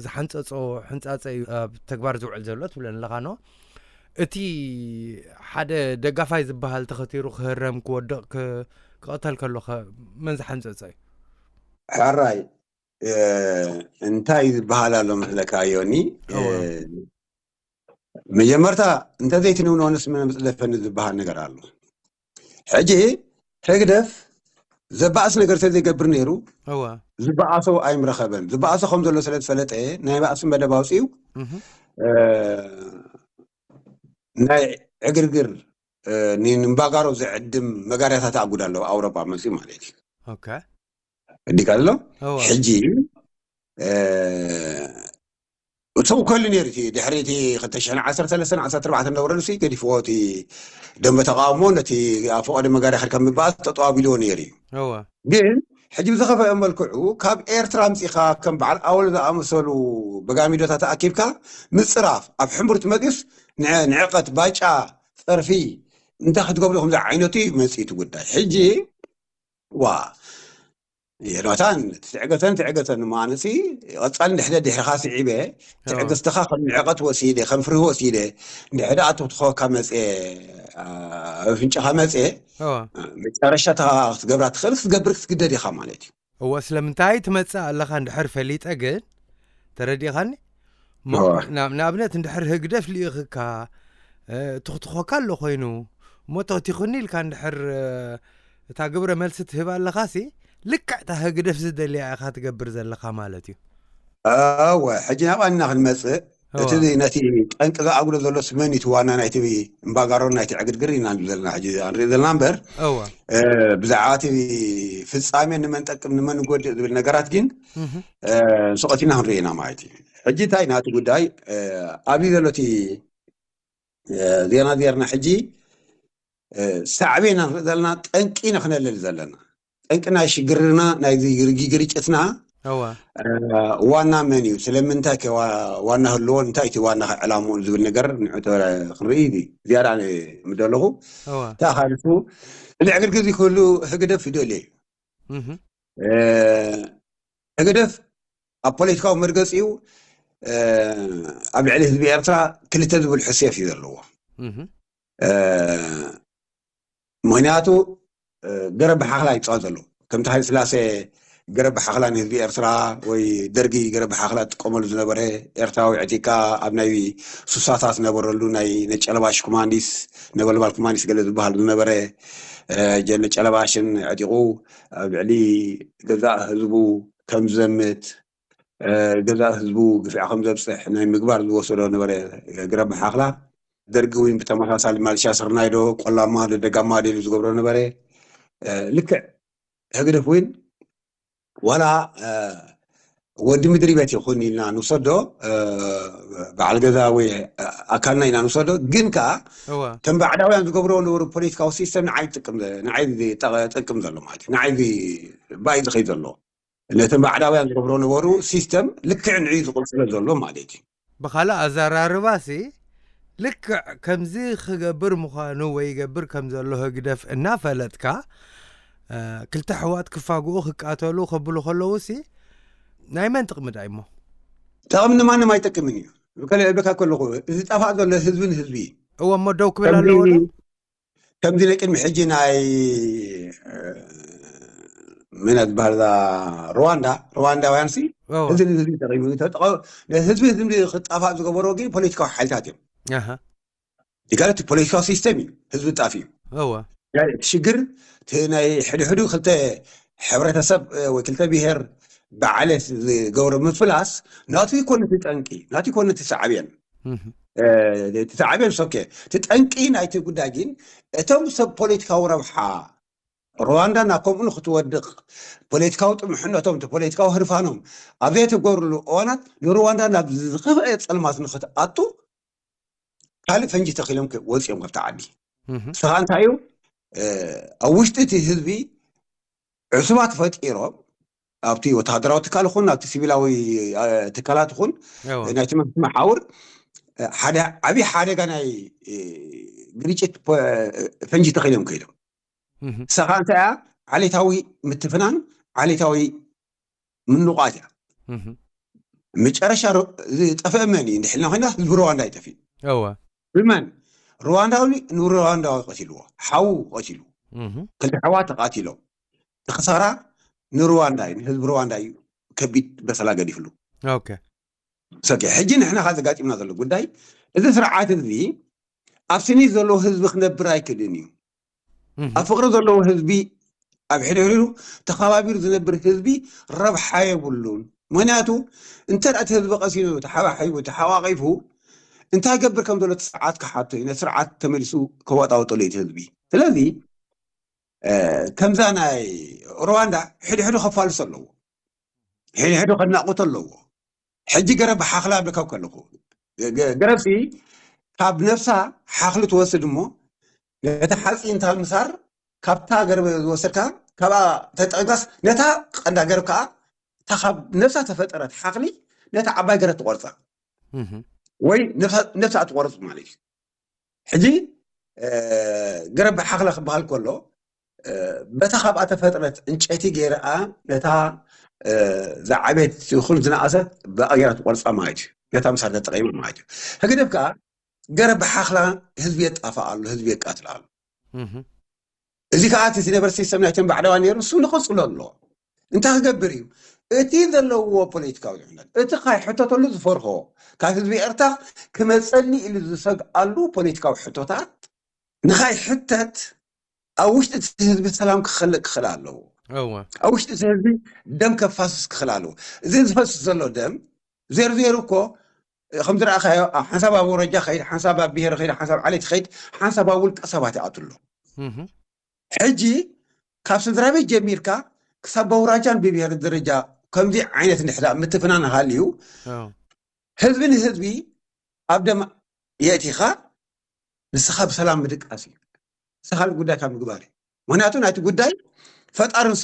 ዝሓንፀፆ ሕንፃፀ እዩ ኣብ ተግባር ዝውዕል ዘሎ ትብለን ኣለኻ ኖ እቲ ሓደ ደጋፋይ ዝበሃል ተኸቲሩ ክህረም ክወድቕ ክቐተል ከሎ መን ዝሓንፀፀ እዩ ሕራይ እንታይ ዝበሃል ኣሎ መስለካ ዮኒ መጀመርታ እንተዘይትንውንኦ ንስመ መፅለፈኒ ዝበሃል ነገር ኣሎ ሕጂ ህግደፍ ዘባእስ ነገር ተዘይገብር ነይሩ ዝበኣሶ ኣይምረኸበን ዝበኣሶ ከም ዘሎ ስለ ዝፈለጠ ናይ ባእሲ መደብ ኣውፅኡ ናይ ዕግርግር ንንባጋሮ ዝዕድም መጋርያታት ኣጉድ ኣለዉ ኣውሮጳ መፅኡ ማለት እዩ ኦኬ ዲካ ኣሎ እወ ሕጂ እቶም ከሉ ነይሩ እቲ ድሕሪ እቲ ክልተ ሽሕን ዓሰርተ ሰለስተን ዓሰርተ ኣርባዕተን ነበረሉ ሲ ገዲፍዎ እቲ ደንበ ተቃውሞ ነቲ ኣብ ፈቀዶ መጋርያ ከድካ ምባኣስ ጠጠዋቢልዎ ነይሩ እዩ እወ ግን ሕጂ ብዝኸፈአ መልክዑ ካብ ኤርትራ ኣምፂኻ ከም በዓል ኣወል ዝኣመሰሉ በጋሚዶታት ኣኪብካ ምፅራፍ ኣብ ሕምብርቲ መፂኡስ ንዕቀት፣ ባጫ፣ ጸርፊ እንታይ ክትገብሩ ከምዚ ዓይነቱ እዩ መጽእ እቲ ጉዳይ። ሕጂ ዋ ዮናታን ትዕገሰን ትዕገሰን ማንሲ ቀጻሊ ንድሕደ ድሕርኻ ስዒበ ትዕግስትኻ ከም ንዕቀት ወሲደ ከም ፍርህ ወሲደ ንድሕደ ኣትኽትኸካ መጽ ኣፍንጫኻ መጽ መጨረሻታ ክትገብራ ትኽእል ክትገብር ክትግደድ ኢኻ ማለት እዩ። እወ ስለምንታይ ትመጽእ ኣለኻ እንድሕር ፈሊጠ ግን ተረዲኻኒ ንኣብነት እንድሕር ህግደፍ ልኢኽካ ትኽትኾካ ኣሎ ኮይኑ እሞ ተኽቲኹኒ ኢልካ እንድሕር እታ ግብረ መልሲ ትህብ ኣለኻሲ ልክዕ እታ ህግደፍ ዝደልያ ኢኻ ትገብር ዘለኻ ማለት እዩ። እወ ሕጂ ናብኣ ኢና ክንመጽእ እቲ ነቲ ጠንቂ ዝኣጉሎ ዘሎ ስመን እቲ ዋና ናይቲ እምባጋሮን ናይቲ ዕግርግር ኢና ንብል ዘለና ሕጂ ንርኢ ዘለና እምበር ብዛዕባ እቲ ፍጻሜ ንመን ጠቅም ንመን ንጎድእ ዝብል ነገራት ግን ንሱ ቀቲልና ክንርኢ ኢና ማለት እዩ። ሕጂ እንታይ ናቲ ጉዳይ ኣብዚ ዘሎ እቲ ዜና ዜርና ሕጂ ሳዕቤና ንርኢ ዘለና ጠንቂ ኢና ክነልዕል ዘለና ጠንቂ ናይ ሽግርና ናይ ግርጭትና ዋና መን እዩ ስለምንታይ ዋና ህልዎ እንታይ እቲ ዋና ዕላምኡ ዝብል ነገር ንዕቶ ክንርኢ ዝያዳ ምደለኹ ተኻልፉ ንዕግርግር ክህሉ ህግደፍ ይደልዮ እዩ ህግደፍ ኣብ ፖለቲካዊ መርገፂኡ ኣብ ልዕሊ ህዝቢ ኤርትራ ክልተ ዝብል ሕሴፍ እዩ ዘለዎ ምክንያቱ ገረብ ብሓኽላ ይፃወት ዘሎ ከምቲ ሃይለ ስላሴ ገረብ ብሓኽላ ንህዝቢ ኤርትራ ወይ ደርጊ ገረብ ብሓኽላ ዝጥቀመሉ ዝነበረ ኤርትራዊ ዕጢቃ ኣብ ናይ ሱሳታት ዝነበረሉ ናይ ነጨለባሽ ኩማንዲስ ነበልባል ኩማንዲስ ገለ ዝበሃል ዝነበረ ነጨለባሽን ዕጢቑ ኣብ ልዕሊ ገዛእ ህዝቡ ከም ዝዘምት ገዛእ ህዝቡ ግፍዒ ከም ዘብፅሕ ናይ ምግባር ዝወሰዶ ነበረ ገረብ ብሓኽላ ደርጊ እውን ብተመሳሳሊ ማልሻ ስርናይዶ ቆላማ ደጋማ ደሉ ዝገብሮ ነበረ ልክዕ ህግደፍ እውን ዋላ ወዲ ምድሪ ቤት ይኹን ኢልና ንውሰዶ በዓል ገዛ ወይ ኣካልና ኢና ንውሰዶ ግን ከዓ ከም ባዕዳውያን ዝገብርዎ ነበሩ ፖለቲካዊ ሲስተም ንዓይ ዝጥቀም ንዓይ ዝጠቅም ዘሎ ማለት እዩ ንዓይ ባይ ዝኸይ ዘሎ ነቶም ባዕዳውያን ዝገብሮ ነበሩ ሲስተም ልክዕ ንዕዩ ዝቕፅሎ ዘሎ ማለት እዩ። ብኻልእ ኣዘራርባሲ ልክዕ ከምዚ ክገብር ምዃኑ ወይ ይገብር ከም ዘሎ ህግደፍ እናፈለጥካ ክልተ ኣሕዋት ክፋግኡ ክቃተሉ ከብሉ ከለውሲ ናይ መን ጥቕሚ ዳይ እሞ? ጠቕሚ ንማንም ኣይጠቅምን እዩ። ከለ እብለካ ከለኹ ዝጠፋእ ዘሎ ህዝብን ህዝቢ እወ እሞ ደው ክብል ኣለዎ ዶ? ከምዚ ናይ ቅድሚ ሕጂ ናይ መን ዝበሃል እዛ ሩዋንዳ ሩዋንዳውያን ሲ እዚ ንህዝቢ ጠቂሙ ህዝቢ ህዝቢ ክጠፋእ ዝገበሮ ግን ፖለቲካዊ ሓይልታት እዮም ይጋለት ፖለቲካዊ ሲስተም እዩ ህዝቢ ጣፍ እዩ እቲ ሽግር ናይ ሕድሕዱ ክልተ ሕብረተሰብ ወይ ክልተ ብሄር ብዓለት ዝገብሮ ምፍላስ ናቱ ይኮነ እቲ ጠንቂ ናቱ ይኮነ እቲ ሳዕብየን እቲ ሳዕብየን ሶኬ እቲ ጠንቂ ናይቲ ጉዳይ ግን እቶም ሰብ ፖለቲካዊ ረብሓ ሩዋንዳ ናብ ከምኡ ንክትወድቕ ፖለቲካዊ ጥምሕነቶም እቲ ፖለቲካዊ ህርፋኖም ኣብ ዘይተገብርሉ እዋናት ንሩዋንዳ ናብ ዝኸፍአ ፀልማት ንክትኣቱ ካልእ ፈንጂ ተኺሎም ወፂኦም ካብቲ ዓዲ ንስኻ እንታይ እዩ ኣብ ውሽጢ እቲ ህዝቢ ዕሱባት ፈጢሮም ኣብቲ ወታደራዊ ትካል ኹን ኣብቲ ሲቪላዊ ትካላት ኹን ናይ ትምህርቲ መሓውር ሓደ ዓብዪ ሓደጋ ናይ ግርጭት ፈንጂ ተኺሎም ከይዶም ንስኻ እንታይ እያ ዓሌታዊ ምትፍናን ዓሌታዊ ምንቋት እያ መጨረሻ ዝጠፍአ መን እዩ እንድሕልና ኮይና ህዝቢ ሩዋንዳ ይጠፍእ እወ ብመን ሩዋንዳዊ ንሩዋንዳዊ ቀቲልዎ ሓዉ ቀቲሉ ክልተ ኣሕዋት ተቃቲሎም እቲ ክሳራ ንሩዋንዳ እዩ ንህዝቢ ሩዋንዳ እዩ ከቢድ በሰላ ገዲፍሉ ኦኬ ሰኪ ሕጂ ንሕና ካብ ዘጋጢምና ዘሎ ጉዳይ እዚ ስርዓት እዚ ኣብ ስኒት ዘለዎ ህዝቢ ክነብር ኣይክእልን እዩ ኣብ ፍቅሪ ዘለዎ ህዝቢ ኣብ ሕድሕዱ ተኸባቢሩ ዝነብር ህዝቢ ረብሓ የብሉን ምክንያቱ እንተ እቲ ህዝቢ ቀሲኑ ተሓባሒቡ ተሓቋቂፉ እንታይ ገብር ከም ዘሎ እቲ ስርዓት ክሓቶ እዩ ነቲ ስርዓት ተመሊሱ ከዋጣውጠሉ እቲ ህዝቢ ስለዚ ከምዛ ናይ ሩዋንዳ ሕድሕዱ ከፋልሶ ኣለዎ ሕድሕዱ ከናቁቶ ኣለዎ ሕጂ ገረብ ሓኽላ ብለካ ከለኹ ገረብሲ ካብ ነብሳ ሓኽሊ ትወስድ እሞ ነቲ ሓፂን ታምሳር ካብታ ገረብ ዝወሰድካ ካብኣ ተጠንቀስ ነታ ቀንዳ ገረብ ከዓ እታ ካብ ነብሳ ተፈጠረት ሓኽሊ ነታ ዓባይ ገረብ ትቆርፃ ወይ ነፍሳ ትቆርፅ ማለት እዩ። ሕጂ ገረብ ሓኽላ ክበሃል ከሎ በታ ካብኣ ተፈጥረት ዕንጨይቲ ገይረኣ ነታ ዝዓበየት ይኹን ዝነኣሰት ብኣገራ ትቆርፃ ማለት እዩ። ነታ ምሳር ተጠቂማ ማለት እዩ። ህግደፍ ከዓ ገረብ ሓኽላ ህዝቢ የጣፍእ ኣሎ፣ ህዝቢ የቃትል ኣሎ። እዚ ከዓ እቲ ዝነበረ ሲስተም ናይቶም ባዕዳውያን ነይሩ፣ እሱ ንቐፅሎ ኣሎ። እንታይ ክገብር እዩ? እቲ ዘለዎ ፖለቲካዊ ድሕነት፣ እቲ ካይሕተተሉ ዝፈርሆ፣ ካብ ህዝቢ ኤርትራ ክመፀኒ ኢሉ ዝሰግኣሉ ፖለቲካዊ ሕቶታት ንኻይሕተት ኣብ ውሽጢ እቲ ህዝቢ ሰላም ክኸልእ ክኽእል ኣለዎ። ኣብ ውሽጢ እቲ ህዝቢ ደም ከፋስስ ክኽእል ኣለዎ። እዚ ዝፈስስ ዘሎ ደም ዜሩ ዜሩ እኮ ከም ዝረኣኻዮ፣ ሓንሳብ ኣብ ወረጃ ኸይድ፣ ሓንሳብ ኣብ ብሄር ኸይድ፣ ሓንሳብ ዓሌት ኸይድ፣ ሓንሳብ ኣብ ውልቀ ሰባት ይኣትሎ። ሕጂ ካብ ስድራ ቤት ጀሚርካ ክሳብ በውራጃን ብብሄር ደረጃ ከምዚ ዓይነት እንድሕዳ ምትፍናን ሃልዩ፣ ህዝቢ ንህዝቢ ኣብ ደም የእቲኻ ንስኻ ብሰላም ምድቃስ እዩ። ንስኻ ካልእ ጉዳይ ካብ ምግባር እዩ። ምክንያቱ ናይቲ ጉዳይ ፈጣሪ ንሲ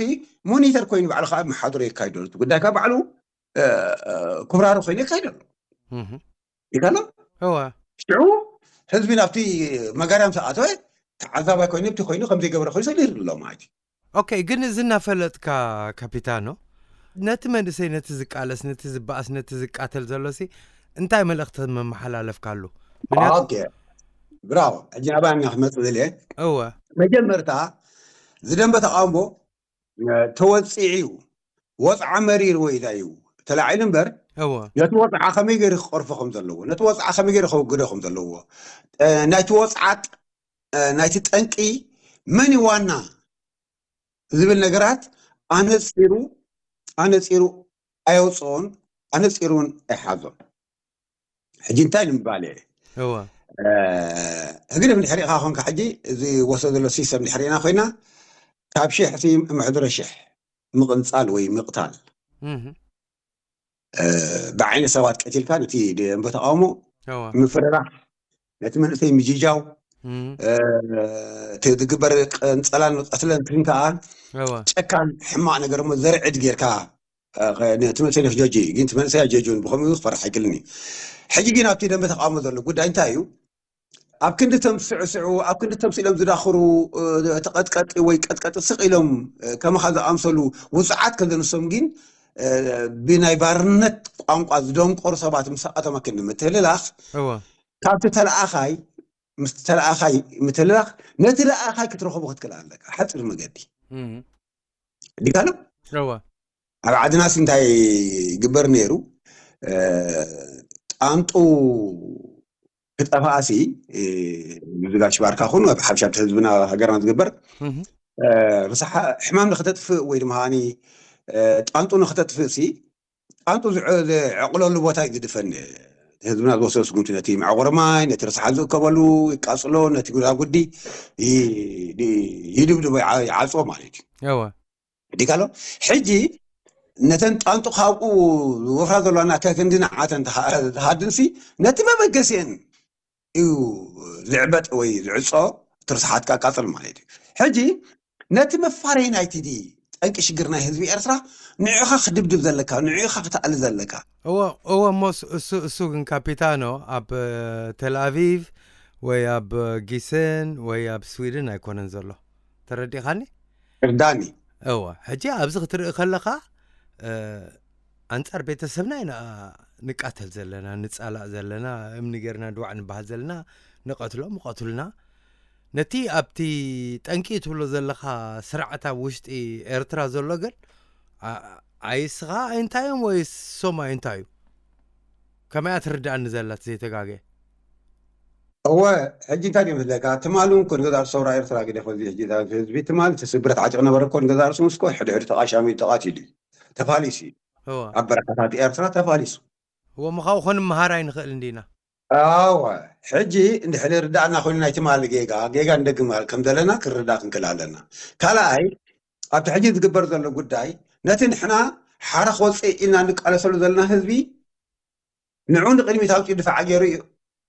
ሞኒተር ኮይኑ ባዕሉ ከዓ መሓድሮ የካይደሉ። እቲ ጉዳይ ከዓ ባዕሉ ኩብራሩ ኮይኑ የካይደሉ። ይካሎ ሽዑ ህዝቢ ናብቲ መጋርያም ዝኣተወ ተዓዛባይ ኮይኑ፣ እቲ ኮይኑ ከም ዘይገበረ ኮይኑ ሰሊሩ ኣሎ ማለት እዩ። ኦኬ፣ ግን እዚ እናፈለጥካ ካፒታኖ፣ ነቲ መንእሰይ፣ ነቲ ዝቃለስ፣ ነቲ ዝበኣስ፣ ነቲ ዝቃተል ዘሎ ሲ እንታይ መልእኽቲ መመሓላለፍካሉ? ምክንያቱ ኦኬ፣ ብራቮ። ሕጂ ናባና ክመጽእ ዝልየ እወ፣ መጀመርታ ዝደንበ ተቃውሞ ተወፂዑ እዩ። ወፅዓ መሪርዎ ኢላ እዩ ተላዒሉ እምበር እወ፣ ነቲ ወፅዓ ከመይ ገይሩ ክቐርፎ ከም ዘለዎ፣ ነቲ ወፅዓ ከመይ ገይሩ ከወግዶ ከም ዘለዎ፣ ናይቲ ወፅዓ ናይቲ ጠንቂ መን እዩ ዋና ዝብል ነገራት ኣነፂሩ ኣነፂሩ ኣየውፅኦን፣ ኣነፂሩ እውን ኣይሓዞን። ሕጂ እንታይ ንምባል እየ? እወ፣ ህግደፍ እንድሕር ኢኻ ኮንካ፣ ሕጂ እዚ ወሰዶ ዘሎ ሲስተም እንድሕር ኢና ኮይና፣ ካብ ሽሕ ሲ ምሕድሮ ሽሕ ምቕንጻል ወይ ምቕታል፣ ብዓይነ ሰባት ቀቲልካ ነቲ ደንበ ተቃውሞ ምፍርራሕ፣ ነቲ መንእሰይ ምጅጃው፣ እቲ ዝግበር ቅንጸላን ቀትለን ግን ከኣ ጨካን ሕማቕ ነገር እሞ ዘርዕድ ጌርካ፣ ነቲ መንእሰይ ነክጀጂ ግን እቲ መንእሰይ ኣጀጁን ብኸምኡ ክፈርሕ ኣይክልን እዩ። ሕጂ ግን ኣብቲ ደንበ ተቃውሞ ዘሎ ጉዳይ እንታይ እዩ? ኣብ ክንዲ ተምስዕስዑ፣ ኣብ ክንዲ ተምስሎም ዝዳኽሩ ተቐጥቀጢ ወይ ቀጥቀጢ ስቕ ኢሎም ከማኻ ዝኣምሰሉ ውፅዓት ከዘንሶም ግን ብናይ ባርነት ቋንቋ ዝደንቆሩ ሰባት ምስኣቶም ኣክንዲ ምትልላኽ፣ ካብቲ ተለኣኻይ ምስ ተለኣኻይ ምትልላኽ፣ ነቲ ለኣኻይ ክትረኸቦ ክትክእል ኣለካ። ሓፂር መገዲ ዲጋሎ ኣብ ዓድናስ እንታይ ይግበር ነይሩ? ጣንጡ ክጠፋኣሲ፣ ምዝጋሽ ባርካ ኹን ኣብ ሓብሻ ህዝብና ሃገርና ዝግበር ርሳሓ ሕማም ንክተጥፍእ ወይ ድማ ጣንጡ ንክተጥፍእ ሲ ጣንጡ ዝዕቕለሉ ቦታ እዩ ዝድፈን። ህዝብና ዝወሰዶ ስጉምቲ ነቲ መዕቆሪ ማይ፣ ነቲ ርሳሓት ዝእከበሉ ይቃፅሎ፣ ነቲ ጉዳጉዲ ይድብድቦ ይዓፅዎ ማለት እዩ። ዲካሎ ሕጂ ነተን ጣንጡ ካብኡ ዝወፍራ ዘለዋና ከክንዲ ንዓተን ዝሃድንሲ ነቲ መበገሲአን እዩ ዝዕበጥ ወይ ዝዕፆ ትርስሓት ቃቃፅል ማለት እዩ። ሕጂ ነቲ መፋረይ ናይቲ ጠንቂ ሽግር ናይ ህዝቢ ኤርትራ ንዕኻ ክድብድብ ዘለካ ንዕኻ ክተኣሊ ዘለካ እወ እወ ሞስ እሱ እሱ ግን ካፒታኖ ኣብ ተልኣቪቭ ወይ ኣብ ጊሰን ወይ ኣብ ስዊድን ኣይኮነን ዘሎ ተረዲኻኒ እርዳኒ እወ ሕጂ ኣብዚ ክትርኢ ከለኻ ኣንጻር ቤተሰብና ኢና ንቃተል ዘለና ንጻላእ ዘለና እምኒ ጌርና ድዋዕ ንበሃል ዘለና ንቐትሎም ይቐትሉና ነቲ ኣብቲ ጠንቂ ትብሎ ዘለኻ ስርዓት ኣብ ውሽጢ ኤርትራ ዘሎ ግን ኣይስኻ ኣይንታዮም ወይ ሶም ኣይንታዩ ከመያ ትርዳእኒ ዘላት ዘይተጋገ እወ ሕጂ እንታይ ድዮም ዝለካ ትማሊ እውን ኮን ገዛ ሰውራ ኤርትራ ግደፎ ህዝቢ ትማሊ ስብረት ዓጢቕ ነበረ ኮን ገዛ ርሱ ምስኮ ሕድሕድ ተቃሻሚ ተቃቲሉ እዩ ተፋሊሱ እዩ ኣብ በረካታት ኤርትራ ተፋሊሱ እወ ምኻው ኮን መሃር ኣይንኽእል እንዲና ኣወ ሕጂ እንድሕር ርዳእና ኮይኑ ናይ ትማሊ ጌጋ ጌጋ ንደግም ከም ዘለና ክርዳእ ክንክእል ኣለና ካልኣይ ኣብቲ ሕጂ ዝግበር ዘሎ ጉዳይ ነቲ ንሕና ሓራ ክወፅእ ኢልና ንቃለሰሉ ዘለና ህዝቢ ንዑ ንቅድሚት ኣውፅኡ ድፋዕ ገይሩ እዩ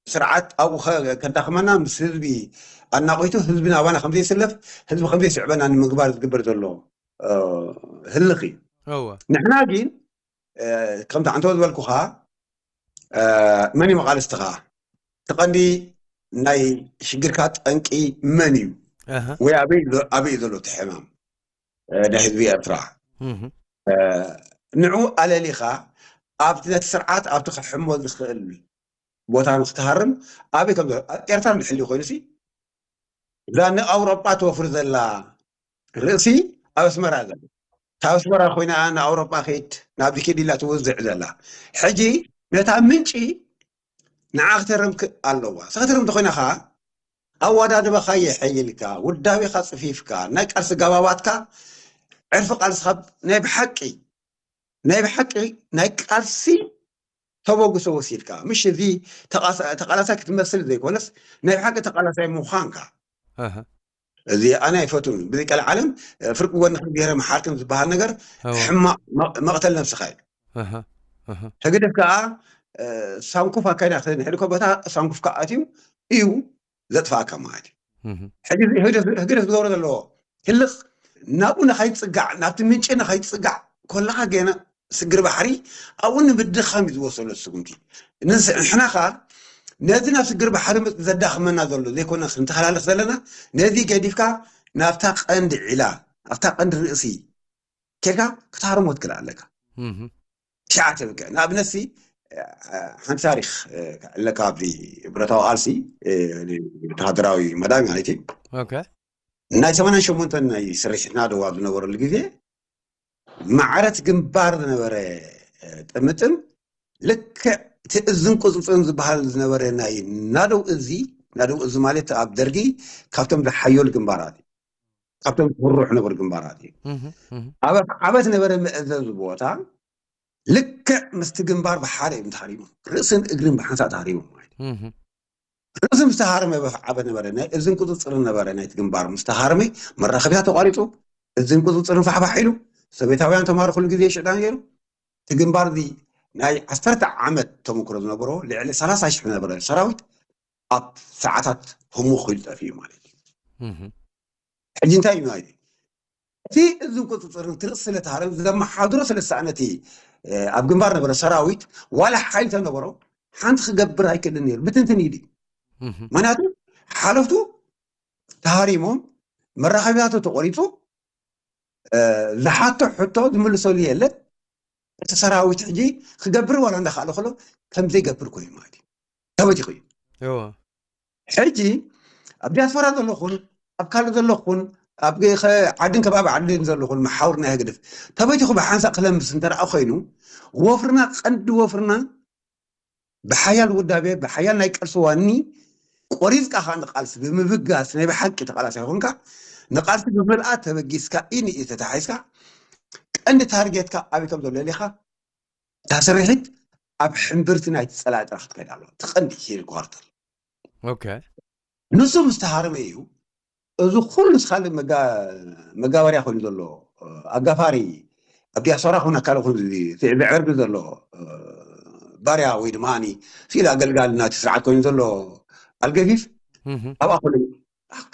ስርዓት ኣብኡ ከዳኽመና ምስ ህዝቢ ኣናቂቱ ህዝቢ ናባና ከምዘይስለፍ ህዝቢ ከምዘይስዕበና ንምግባር ዝግበር ዘሎ ህልኽ እዩ ንሕና ግን ከምቲ ዓንተወ ዝበልኩኻ እ፣ መን እዩ መቓልስትኻ? እቲ ቀንዲ ናይ ሽግርካ ጠንቂ መን እዩ? ኣሃ። ወይ ኣበይ ሎ-፣ ኣበይ እዩ ዘሎ እቲ ሕማም፣ እ፣ ናይ ህዝቢ ኤርትራ? እህ። እ፣ ንዑ ኣለሊኻ ኣብቲ ነቲ ስርዓት ኣብቲ ክሕሞ ዝኽእል ቦታ ንክትሃርም ኣበይ ከም ዘሎ፣ ኣብ ኤርትራ ንሕልዩ ኮይኑ ሲ እዛ ንኣውሮጳ ትወፍር ዘላ ርእሲ ኣብ ኣስመራ ዘላ፣ ካብ ኣስመራ ኮይና ንኣውሮጳ ኸይድ ናብዚ ኪድ ኢላ ትወዝዕ ዘላ። ሕጂ ነታ ምንጪ ንዓ ክተርም ክ-፣ ኣለዋ። እሳ ክተርም እንተኾይና ኸዓ ኣወዳድባኻ የሐይልካ፣ ውዳቤኻ ጽፊፍካ፣ ናይ ቃልሲ ጋባባትካ ዕርፊ ቃልስኻ ናይ ብሓቂ፣ ናይ ብሓቂ ናይ ቃልሲ ተበግሶ ወሲድካ። ምሽ እዚ ተቓሳ-፣ ተቓላሳይ ክትመስል ዘይኮነስ ናይ ብሓቂ ተቓላሳይ ምዃንካ። ኣሃ። እዚ ኣነ ኣይፈትውን። ብዘይ ቀልዓለም፣ እ፣ ፍርቂ ጎንኽን ብሄረ መሓርክን ዝበሃል ነገር እወ። ሕማቕ መ-፣ መቕተል ነብስኻ እዩ። ኣሃ። ኣሃ። ህግደፍ ከኣ፣ እ፣ ሳንኩፍ ኣካይዳ ክትንሕድ እኮ በታ ሳንኩፍካ ኣትዩ እዩ ዘጥፍኣካ ማለት እዩ። እህ። ሕጂ እዚ ህግደፍ፣ ህግደፍ ዝገብሮ ዘለዎ ህልኽ ናብኡ ንኸይትጽጋዕ፣ ናብቲ ምንጪ ንኸይትጽጋዕ ከለኻ ገና ስግር ባሕሪ ኣብኡ ንምድኻም እዩ ዝወሰዶ ስጉምቲ። ንስ-፣ ንሕና ኸኣ ነዚ ናብ ስግር ባሕሪ ምጽ-፣ ዘዳኽመና ዘሎ ዘይኮነ ክንተሓላልኽ ዘለና፣ ነዚ ገዲፍካ ናብታ ቀንዲ ዒላ፣ ናብታ ቀንዲ ርእሲ ኬድካ ክትሃርሞ ትክእል ኣለካ። እህ። ትሽዓተ ብቅዕ። ንኣብነት ሲ፣ እ፣ ሓንቲ ታሪኽ፣ እ፣ ክዕለካ ኣብዚ ብረታዊ ቃልሲ፣ እ፣ ወታሃደራዊ መዳይ ማለት እዩ። ኦኬ። ናይ ሰማንያን ሸሞንተን ናይ ስርሒት ናደው ኣብ ዝነበረሉ ግዜ ማዕረት ግንባር ዝነበረ፣ እ፣ ጥምጥም ልክዕ እቲ እዝን ቁጽጽርን ዝበሃል ዝነበረ ናይ ናደው እዚ፣ ናደው እዚ ማለት ኣብ ደርጊ ካብቶም ዝሓየሉ ግንባራት እዩ። ካብቶም ዝፍርሑ ነበሩ ግንባራት እዩ። እህ። እህ። ኣብ ዓበት ነበረ መእዘዚ ቦታ ልክዕ ምስቲ ግንባር ብሓደ እዮም ተሃሪሞም። ርእስን እግርን ብሓንሳእ ተሃሪሞም ማለት እዩ። እህ። ርእሲ ምስ ተሃረመ በፍ ዓበት ነበረ፣ ናይ እዝን ቁጽጽርን ነበረ ናይቲ ግንባር ምስ ተሃረመ መራኸቢያ ተቋሪጹ፣ እዝን ቁጽጽርን ፋሕፋሕ ኢሉ፣ ሶቪየታውያን ተማርኹሉ ግዜ ሽዕዳ ነይሩ። እቲ ግንባር እዚ ናይ ዓሰርተ ዓመት ተመክሮ ዝነበሮ ልዕሊ ሰላሳ ሽሕ ነበረ ሰራዊት ኣብ ሰዓታት ህሙኽ ኢሉ ጠፊኡ ማለት እዩ። እህ። ሕጂ እንታይ እዩ ማለት እዩ? እቲ እዝን ቁጽጽርን ትርእ ስለ ተሃረም ዘመሓድሮ ስለ ዝሰኣነ እቲ፣ እ፣ ኣብ ግንባር ነበረ ሰራዊት ዋላ ሓይሊ ተነበሮ ሓንቲ ክገብር ኣይክእልን ነይሩ። ብትንትን ኢሉ እዩ። እህ። ምክንያቱ ሓለፍቱ ተሃሪሞም መራኸቢያቱ ተቆሪጹ፣ እ፣ ዝሓቶ ሕቶ ዝምልሰሉ የለን። እቲ ሰራዊት ሕጂ ክገብር ዋላ እንዳኸኣለ ከሎ ከም ዘይገብር ኮይኑ ማለት እዩ። ተበቲኹ እዩ። እወ። ሕጂ ኣብ ዲያስፖራ ዘለኹን ኣብ ካልእ ዘለኹን ኣብ ገ-፣ ከ-፣ ዓድን ከባቢ ዓድን ዘለኹን መሓውር ናይ ህግደፍ ተበቲኹ ብሓንሳእ ክለምስ እንተ ደኣ ኮይኑ ወፍርና፣ ቀንዲ ወፍርና ብሓያል ውዳቤ፣ ብሓያል ናይ ቃልሲ ዋኒ ቆሪጽካ ከኣ ንቃልሲ ብምብጋስ ናይ ብሓቂ ተቃላሳይ ኮንካ ንቃልሲ ብምልኣት ተበጊስካ ኢኒ ተታሒዝካ ቀንዲ ታርጌትካ ኣበይ ከም ዘሎ ሌኻ እታ ስርሒት ኣብ ሕምብርቲ ናይቲ ጸላኢ ጥራሕ ክትከይድ ኣለዋ። እቲ ቀንዲ ሄድኳርተር ኦኬ። ንሱ ምስ ተሃረመ እዩ እዚ ኩሉ ስኻል መጋ-፣ መጋበርያ ኮይኑ ዘሎ፣ እ፣ ኣጋፋሪ ኣብ ዲያስፖራ ኩን ኣካል ኩን እዚ ስዕቢ ዕርቢ ዘሎ፣ እ፣ ባርያ ወይ ድማ ኣኒ ስኢል ኣገልጋሊ ናቲ ስርዓት ኮይኑ ዘሎ ኣልገፊፍ እህ። ኣብኣ ኩሉ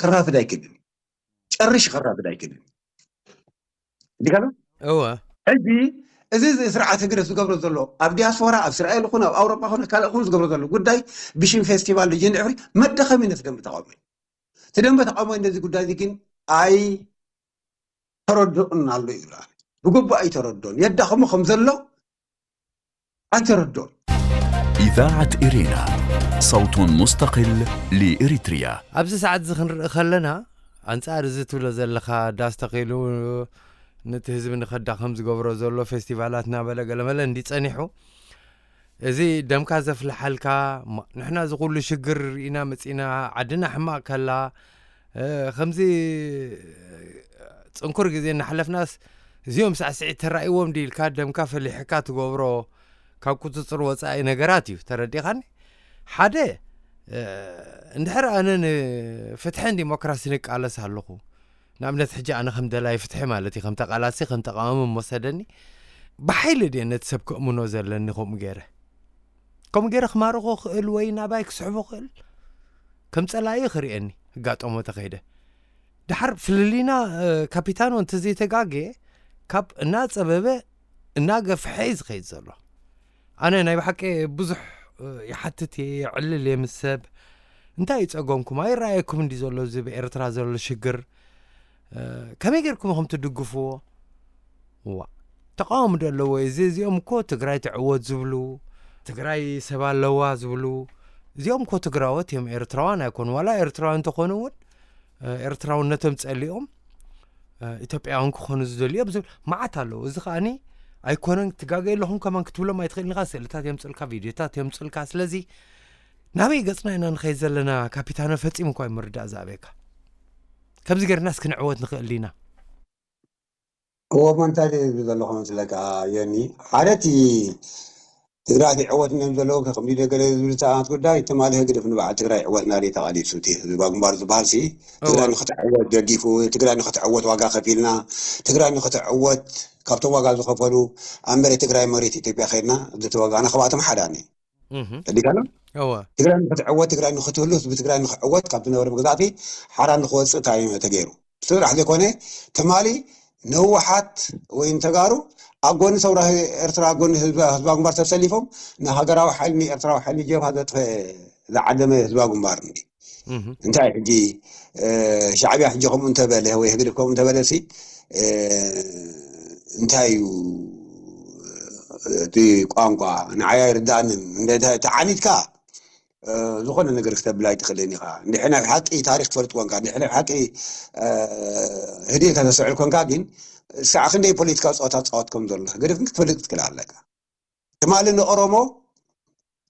ከራፍድ ኣይክእልን። ጨርሽ ከራፍድ ኣይክእልን። ዲጋሎ እወ። ሕጂ እዚ፣ እዚ ስርዓት ህግደፍ ዝገብሮ ዘሎ ኣብ ዲያስፖራ ኣብ እስራኤል ይኹን ኣብ ኣውሮጳ ይኹን ካልእ ይኹን ዝገብሮ ዘሎ ጉዳይ ብሽም ፌስቲቫል ልጅን ዕፍሪ መደኸሚ ነቲ ደንበ ተቃውሞ እዩ። እቲ ደንበ ተቃውሞ ነዚ ጉዳይ እዚ ግን ኣይተረድኡን ኣሎ እዩ ዝብላ። ብግቡእ ኣይተረድኡን። የዳኸሞ ከም ዘሎ ኣይተረድኡን። إذاعة إرينا، صوت مستقل لإريتريا. ኣብዚ ሰዓት እዚ ክንርኢ ከለና ኣንጻር እዚ ትብሎ ዘለኻ ዳስ ተኺሉ ነቲ ህዝቢ ንኸዳኸም ዝገብሮ ዘሎ ፌስቲቫላት እናበለ ገለመለ እንዲ ጸኒሑ እዚ ደምካ ዘፍልሓልካ ማ-፣ ንሕና እዚ ኩሉ ሽግር ርኢና መጺና ዓድና ሕማቕ ከላ እ፣ ከምዚ ጽንኩር ግዜ እናሕለፍናስ እዚኦም ሳዕስዒት ተራእይዎም ድዩ ኢልካ ደምካ ፈሊሕካ ትገብሮ ካብ ቁጽጽር ወጻኢ ነገራት እዩ። ተረዲኻኒ? ሓደ፣ እ፣ እንድሕር ኣነ ንፍትሕን ዲሞክራሲን እቃለስ ኣለኹ፣ ንኣብነት ሕጂ ኣነ ከም ደላይ ፍትሒ ማለት እዩ፣ ከም ተቃላሲ፣ ከም ተቃዋሚ መሰደኒ፣ ብሓይሊ ድየ ነቲ ሰብ ክእምኖ ዘለኒ ከምኡ ገይረ? ከምኡ ገይረ ክማርኾ ክእል ወይ ናባይ ክስሕቦ ክእል? ከም ጸላኢ ክርእየኒ ህጋጠሞ ተኸይደ። ድሓር ፍልልይና፣ እ፣ ካፒታኖ እንተዘይተጋግየ ካብ እናጸበበ እናገፍሐ እዩ ዝኸይድ ዘሎ። ኣነ ናይ ብሓቂ ብዙሕ ይሓትት እየ፣ ይዕልል እየ ምስ ሰብ። እንታይ እዩ ጸገምኩም? ኣይረኣየኩም እንዲ ዘሎ እዚ ብኤርትራ ዘሎ ሽግር? ከመይ ጌርኩም ኢኹም ትድግፍዎ? ዋ፣ ተቃወሙ ዶ ኣለዎ? እዚ እዚኦም እኮ ትግራይ ትዕወት ዝብሉ፣ ትግራይ ሰብ ኣለዋ ዝብሉ፣ እዚኦም እኮ ትግራዎት እዮም፣ ኤርትራውያን ኣይኮኑ። ዋላ ኤርትራውያን እንተኾኑ እውን ኤርትራውነቶም ጸሊኦም ኢትዮጵያውያን ክኾኑ ዝደልዩ እዮም ዝብል መዓት ኣለዉ። እዚ ከኣኒ ኣይኮነን፣ ትጋገ ኣለኹም ከማን ክትብሎም ኣይትኽእልን ኢኻ። ስእልታት የምጽልካ፣ ቪድዮታት የምጽልካ። ስለዚ ናበይ ገጽና ኢና ንኸይድ ዘለና? ካፒታኖ ፈጺሙ እኳ ምርዳእ ዝኣበየካ። ከምዚ ጌርናስ ክንዕወት ንኽእል ኢና። እዎ፣ እሞ እንታይ ድዩ እዚ ዘለኹ መስለካ ዮኒ? ሓደ እቲ ትግራይ ይዕወት እዮም ዘለዉ ከምዚ ገለ ዝብል ሰኣት ጉዳይ፣ ትማሊ ህግደፍ ንበዓል ትግራይ ይዕወትና ድዩ ተቓሊሱ፣ እቲ ህዝባዊ ግንባር ዝበሃል ሲ ትግራይ እወ። ንክትዕወት ደጊፉ፣ ትግራይ ንክትዕወት ዋጋ ከፊልና፣ ትግራይ ንክትዕወት ካብቶም ዋጋ ዝኸፈሉ ኣብ መሬት ትግራይ መሬት ኢትዮጵያ ከይድና ዝተዋጋእና፣ ካብኣቶም ሓደ ኣነ። እህ፣ ተዲካና እወ። ትግራይ ንክትዕወት፣ ትግራይ ንክትህሉ፣ ህዝቢ ትግራይ ንክዕወት ካብቲ ነበረ ምግዛእቲ ሓራ ንክወፅእ እንታይ እዩ ተገይሩ? ስራሕ ዘይኮነ ትማሊ ንህወሓት ወይ ንተጋሩ ኣብ ጎኒ ሰውራ ኤርትራ፣ ኣብ ጎኒ ህዝባ ህዝባ ግንባር ተሰሊፎም ንሃገራዊ ሓይሊ፣ ንኤርትራዊ ሓይሊ፣ ንጀብሃ ዘጥፈ ዝዓደመ ህዝባ ግንባር እንዲ እህ፣ እንታይ ሕጂ እ፣ ሻዕብያ ሕጂ ከምኡ እንተበለ ወይ ህግደፍ ከምኡ እንተበለ ሲ እ፣ እንታይ እዩ እቲ ቋንቋ ንዓይ ኣይርዳእንን። እንደ ተዓኒትካ እ፣ ዝኾነ ነገር ክተብል ኣይትኽእልን ኢኻ። እንድሕር ናይ ሓቂ ታሪኽ ትፈልጥ ኮንካ፣ እንድሕር ናይ ሓቂ እ፣ ህድእካ ተስዕል ኮንካ ግን ሳዕ ክንደይ ፖለቲካዊ ፀወታ ፃወት ከም ዘሎ ህግደፍ ግን ክትፈልጥ ክትክእል ኣለካ። ትማሊ ንኦሮሞ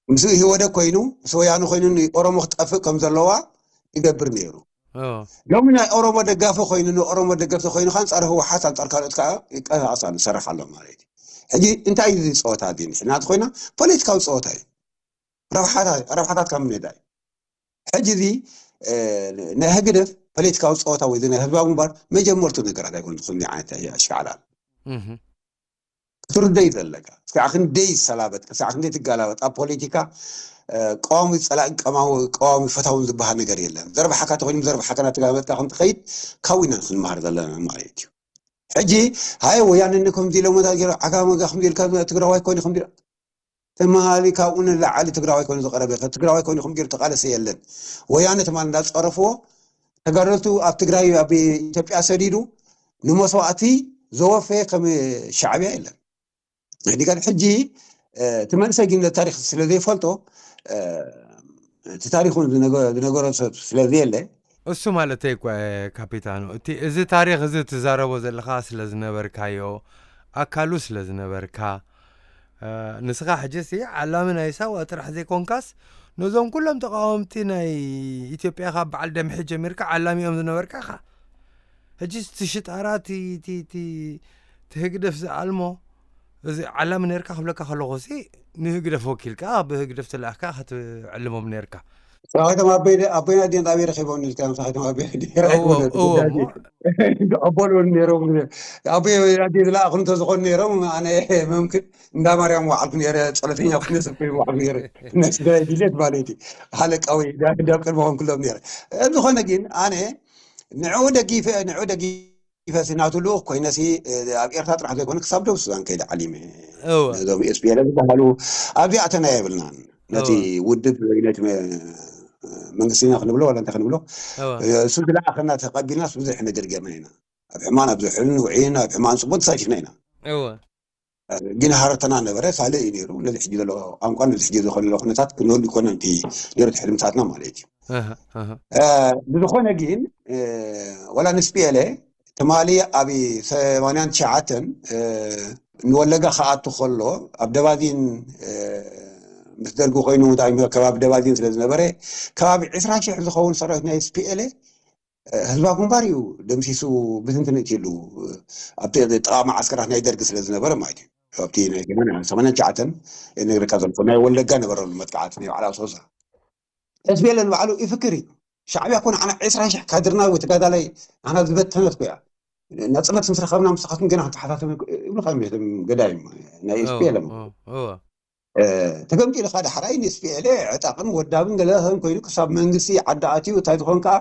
ምስ ኢህወደግ ኮይኑ ምስ ወያነ ኮይኑ ንኦሮሞ ክትጠፍእ ከም ዘለዋ ይገብር ነይሩ። እወ። ሎሚ ናይ ኦሮሞ ደጋፊ ኮይኑ ንኦሮሞ ደገፍቲ ኮይኑ ከኣ ኣንጻር ህወሓት ኣንጻር ካልኦት ከኣ ይቀሳቀስ ኣሎ ይሰርሕ ኣሎ ማለት እዩ። ሕጂ እንታይ እዩ እዚ ፀወታ እዚ ንሕና እንተኮይና ፖለቲካዊ ፀወታ እዩ። ረብሓታት ረብሓታት ካብ ምንዳ እዩ። ሕጂ እዚ እ፣ ናይ ህግደፍ ፖለቲካዊ ፀወታ ወይ እዚ ናይ ህዝባዊ ግንባር መጀመርቱ ነገራት ኣይኮን ዝኹን ዓይነት ኣሽካዕላል እህ፣ ክትርደይ ዘለካ እስካዕ ክንደይ ዝሰላበጥካ እስካዕ ክንደይ ትጋላበጥ ኣብ ፖለቲካ እ፣ ቀዋሚ ፀላእን ቀማዊ ቀዋሚ ፈታውን ዝበሃል ነገር የለን። ዘርባሓካ ተኮይኑ ዘርባሓካ ናተጋመጥካ ክንትኸይድ ካብኡ ኢና ክንመሃር ዘለና ማለት እዩ። ሕጂ ሃይ ወያነ ከምዚ ኢሎም እንታይ ገይሮም ዓጋመ ከምዚ ኢልካ ትግራዋይ ኮይኑ ከምዚ ትማሊ ካብኡ ንላዓሊ ትግራዋይ ኮይኑ ዝቐረበ ትግራዋይ ኮይኑ ከም ገይሩ ተቃለሰ የለን። ወያነ ትማሊ እንዳፀረፍዎ ተጋደልቱ ኣብ ትግራይ ኣብ ኢትዮጵያ ሰዲዱ ንመስዋእቲ ዘወፈየ ከም ሻዕብያ የለን። ሕጂ ጋር ሕጂ እቲ መንእሰይ ግን ታሪክ ስለዘይፈልጦ እቲ ታሪኩ ዝነገሮ ሰብ ስለዘየለ እሱ ማለተይ እኮ ካፒታኖ እቲ እዚ ታሪክ እዚ ትዛረቦ ዘለካ ስለ ዝነበርካዮ ኣካሉ ስለ ዝነበርካ ንስኻ ሕጂ ሲ ዓላሚ ናይ ሳዋ ጥራሕ ዘይኮንካስ ነዞም ኩሎም ተቃወምቲ ናይ ኢትዮጵያ ካብ በዓል ደምሒ ጀሚርካ ዓላሚ እዮም ዝነበርካ ኢኻ። ሕጂ እቲ ሽጣራ እቲ ህግደፍ ዝኣልሞ እዚ ዓላሚ ነርካ ክብለካ ከለኹ ሲ ንህግደፍ ወኪልካ ብህግደፍ ተላእኽካ ክትዕልሞም ነርካ። ሳኺቶም ኣቦይ ኣቦይና ድዮም ኣበይ ረኺቦም ኢልካ ሳኺቶም ኣቦይ እወ እወ እሞ ዝቐበሉ ነይሮም ኣቦይ ኣዴ ዝለኣኹ እንተዝኾኑ ነይሮም ኣነ መምክን እንዳ ማርያም ወዓልኩ ነይረ ጸሎተኛ ኩነ ሰብ ኮይኑ ወዓልኩ ነይረ ናይ ስድራይ ድሌት ማለት እዩ ሓለቃዊ ዳብ ቅድሚ ኾንኩሎም ነይረ ዝኾነ ግን ኣነ ንዕኡ ደጊፈ ንዕኡ ደጊፈ ሲ ናቱ ልኡኽ ኮይነ ሲ ኣብ ኤርትራ ጥራሕ ዘይኮነ ክሳብ ደቡብ ሱዳን ከይደ ዓሊመ እወ ነዞም ኤስፒኤል ዝበሃሉ ኣብዚኣተና የብልናን ነቲ እወ ውድብ ወይ ነቲ መ- መንግስቲ ኢና ክንብሎ ዋላ እንታይ ክንብሎ እወ እሱ ዝለኣኸና ተቐቢልና ብዙሕ ነገር ገርና ኢና ኣብ ሕማን ኣብ ዝሕልን ውዒን ኣብ ሕማን ፅቡቅ ተሳቲፍና ኢና እወ ግን ሃረተና ነበረ ካልእ እዩ ነይሩ ነዚ ሕጂ ዘሎ ቋንቋ ነዚ ሕጂ ዝኾነ ኩነታት ክንህሉ ይኮነ እቲ ነይሩ ሕልምታትና ማለት እዩ ኣሃ ኣሃ ብዝኾነ ግን ወላ ንስፒኤለ ትማሊ ኣብ ሰማንያን ትሽዓተን ንወለጋ ክኣቱ ከሎ ኣብ ደባዚን ምስ ደርጊ ኮይኑ እንታይ ከባቢ ደባዚን ስለ ዝነበረ ከባቢ ዕስራ ሽሕ ዝኸውን ሰራዊት ናይ ስፒኤለ ህዝባዊ ግንባር እዩ ደምሲሱ ብትንትን እትሉ ኣብቲ ጥቓ መዓስከራት ናይ ደርጊ ስለ ዝነበረ ማለት እዩ ኣብቲ ናይ ሰማንያን ትሽዓተን ነግረካ ዘለኩ ናይ ወለጋ ነበረሉ መጥቃዕቲ ናይ ባዕላ ሶሳ ስፒኤለ ንባዕሉ ይፍክር እዩ ሻዕብያ እኮ ንዓና ዕስራ ሽሕ ካድርና ወይ ተጋዳላይ ንዓና ዝበተነት እኮ እያ ናፅነት ምስ ረኸብና ምሳኻትኩም ገና ክንተሓታተም ይብሉኻ እዮም ገዳይም ናይ ስፒኤለ እወ ተገምጢልኻ ዳሕራይ ንስፒኤለ ዕጣቕን ወዳብን ገለን ኮይኑ ክሳብ መንግስቲ ዓዲ ኣትዩ እንታይ ዝኾን ከዓ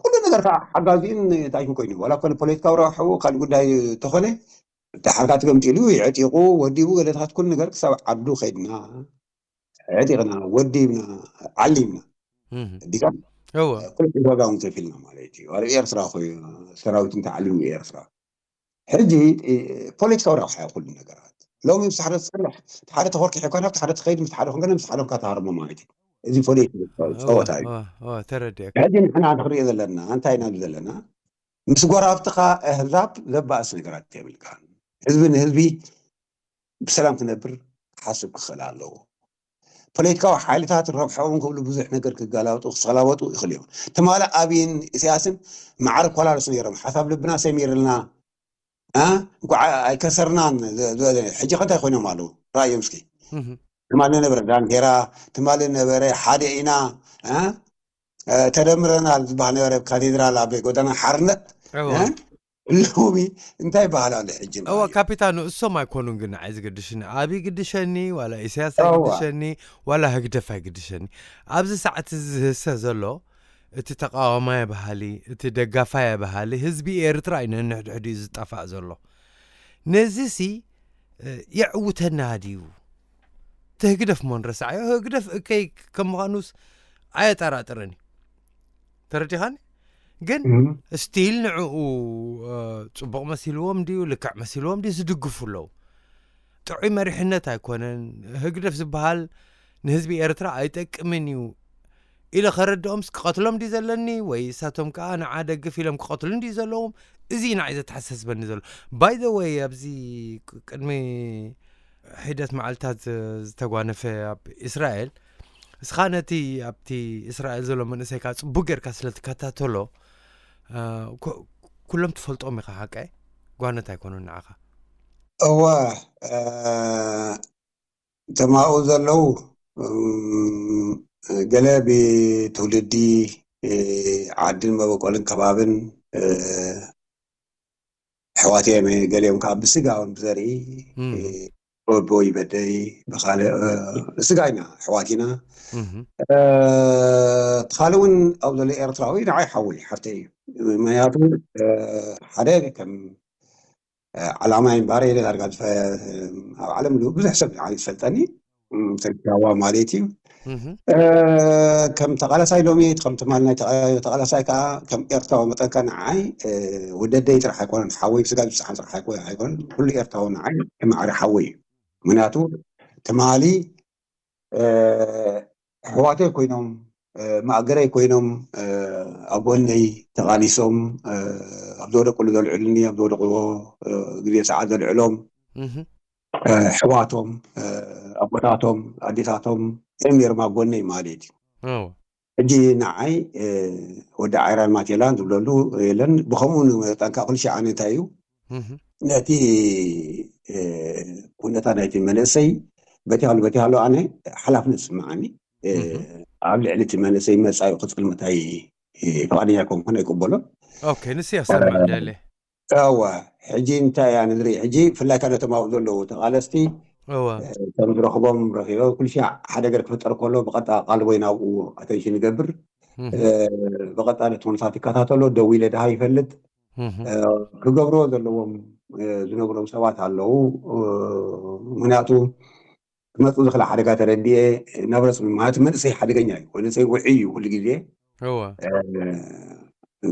ኩሉ ነገር ከዓ ሓጋዚኡን ታይን ኮይኑ ዋላ ኮነ ፖለቲካዊ ረብሓኡ ካልእ ጉዳይ ተኾነ ዳሕርካ ተገምጢሉ ይዕጢቑ ወዲቡ ገለታት ኩሉ ነገር ክሳብ ዓዱ ከይድና ዕጢቕና፣ ወዲብና፣ ዓሊምና። እህ። ዲጋም እወ ቁልፊ ዋጋ እውን ከፊልና ማለት እዩ። ኣብ ኤርትራ ኮይኑ ሰራዊት እንተዓሊሙ ኤርትራ። ሕጂ እ፣ ፖለቲካዊ ረብሓ እዩ ኩሉ ነገራት። ሎሚ ምስ ሓደ ትሰርሕ፣ እቲ ሓደ ተኾርኪሑ ኮነ፣ እቲ ሓደ ትኸይድ፣ ምስ ሓደ ኮንከነ፣ ምስ ሓደ ኮንካ ትሃርሞ ማለት እዩ። እዚ ፖለቲካ እወ ጸወታ እዩ። እወ እወ ተረዲአካ። ሕጂ ንሕና ንኽሪኦ ዘለና እንታይ ኢና ዘለና? ምስ ጎራብትኻ ኣህዛብ ዘባእስ ነገራት የብልካን። ህዝቢ ንህዝቢ ብሰላም ክነብር ክሓስብ ክኽእል ኣለዎ። ፖለቲካዊ ሓይልታት ረብሐኦም ክብሉ ብዙሕ ነገር ክገላበጡ ክሰላበጡ ይኽእሉ እዮም። ትማሊ ኣብይን ኢሳያስን ማዕረ ኮላለሱ ነይሮም። ሓሳብ ልብና ሰሚርልና እ፣ እንኳዕ ኣይከሰርናን ዝበለ። ሕጂ ከ እንታይ ኮይኖም ኣለዉ? ረኣዮም እስኪ። እህ። ትማሊ ነበረ ዳንኬራ፣ ትማሊ ነበረ ሓደ ኢና እ፣ እ፣ ተደምረናል ዝበሃል ነበረ ኣብ ካቴድራል ኣብ ጎደና ሓርነት እወ እ? ሎሚ እንታይ በሃል ኣሎ ሕጂ እወ ማለት እዩ? ካፒታኖ፣ እሶም ኣይኮኑን ግን ንዓይ ዝግድሽኒ። ኣብ ይግድሸኒ ዋላ ኢሳያስ እወ። ኣይግድሸኒ ዋላ ህግደፍ ኣይግድሸኒ። ኣብዚ ሰዓት እዚ ዝህሰ ዘሎ እቲ ተቃዋማይ ባህሊ፣ እቲ ደጋፋይ ባህሊ ህዝቢ ኤርትራ እዩ ነንሕድሕዱ እዩ ዝጠፋእ ዘሎ። ነዚሲ እ፣ የዕውተና ድዩ? እቲ ህግደፍ እሞ ንረሳዓዮ፣ ህግደፍ እከይ ከም ምዃኑስ ኣየጠራጥርን እዩ። ተረዲኻኒ? ግን እም። ስቲል ንዕኡ እ፣ ጽቡቕ መሲልዎም ድዩ ልክዕ መሲልዎም ድዩ ዝድግፉ ኣለዉ። ጥዑይ መሪሕነት ኣይኮነን። ህግደፍ ዝበሃል ንህዝቢ ኤርትራ ኣይጠቅምን እዩ ኢለ ከረድኦምስ ክቐትሎም ድዩ ዘለኒ ወይ እሳቶም ከኣ ንዓ ደግፍ ኢሎም ክቐትሉን ድዩ ዘለዎም? እዚ እዩ ንዓይ ዘተሓሳስበኒ ዘሎ። ባይ ዘ ወይ ኣብዚ ቅ- ቅድሚ ሒደት መዓልታት ዝ- ዝተጓነፈ ኣብ እስራኤል እስኻ ነቲ ኣብቲ እስራኤል ዘሎ መንእሰይካ ጽቡቅ ጌርካ ስለ ትከታተሎ እ፣ ኩ- ኩሎም ትፈልጦም ኢኻ ሓቀይ ጓነት ኣይኮኑን ንዓኻ። እወ እ፣ እቶም ኣብኡ ዘለዉ እም፣ ገለ ብትውልዲ እ፣ ዓድን መበቆልን ከባብን እ፣ ኣሕዋት እዮም። ገሊኦም ከዓ ብስጋ እውን ብዘርኢ እም፣ እ፣ ብኣቦይ በደይ ብካልእ እ፣ ስጋ ኢና ኣሕዋት ኢና። እም፣ እ፣ እቲ ካልእ እውን ኣብ ዘሎ ኤርትራዊ ንዓይ ሓወይ ሓፍተይ እዩ። ምክንያቱ እ፣ ሓደ ከም እ፣ ዓላማይ እምበኣር የለ ዳርጋ ዝፈ- ኣብ ዓለም ሉ- ብዙሕ ሰብ ንዓይ ዝፈልጠኒ እም፣ ተጋዋ ማለት እዩ። እም፣ እ፣ ከም ተቃላሳይ ሎሚ ከም ትማል ናይ ተቃ- ተቃላሳይ ከዓ ከም ኤርትራዊ መጠን ከዓ ንዓይ እ፣ ወደደይ ጥራሕ ኣይኮነን፣ ሓወይ ስጋ ዝብፅሓን ጥራሕ ኣይኮ- ኣይኮነን፣ ኩሉ ኤርትራዊ ንዓይ ማዕረ ሓወይ እዩ። ምክንያቱ ትማሊ እ፣ ኣሕዋተይ ኮይኖም እ፣ ማእገረይ ኮይኖም እ፣ ኣብ ጎነይ ተቃሊሶም እ፣ ኣብ ዝወደቅሉ ዘልዕሉኒ፣ ኣብ ዝወደቅዎ እ፣ ግዜ ሰዓት ዘልዕሎም እም፣ እ፣ ኣሕዋቶም እ፣ ኣቦታቶም ኣዴታቶም እዮም ነይሮም ኣብ ጎነይ ማለት እዩ። እወ፣ ሕጂ ንዓይ እ፣ ወዲ ዓይራን ማቴላን ዝብለሉ የለን። ብኸምኡ ንመጠንካ ኩሉ ሻዕ እንታይ እዩ እም፣ ነቲ እ፣ ኩነታ ናይቲ መንእሰይ በቲሃሉ በቲሃሉ ኣነ ሓላፍነት ዝስምዓኒ እ፣ እም፣ ኣብ ልዕሊ እቲ መንእሰይ መጻኢ ክጽልምታይ እ፣ ፍቓደኛ ኣይኮንኩን ኣይቅበሎን። ኦኬ ንሱ እያ ክሰምዕ ደልየ። እወ ሕጂ እንታይ እያ ንርኢ ሕጂ ብፍላይ ከ ነቶም ኣብኡ ዘለዉ ተቓለስቲ እወ እ፣ ከም ዝረኽቦም ረኺበ ኩሉ ሻዕ ሓደ ነገር ክፍጠር ከሎ ብቐጥታ ቃልቦይ ናብኡ ኣተንሽን ይገብር። እም፣ እ፣ ብቐጥታ ነቲ ኩነታት ይከታተሎ፣ ደው ኢለ ድሃ ይፈልጥ እም፣ እ፣ ክገብርዎ ዘለዎም እ፣ ዝነግሮም ሰባት ኣለዉ። እ፣ ምክንያቱ ክመፅእ ዝኽእል ሓደጋ ተረዲኤ ናብ ረስሚ ማለት መንእሰይ ሓደገኛ እዩ። መንእሰይ ውዒ እዩ ኩሉ ግዜ እወ እ፣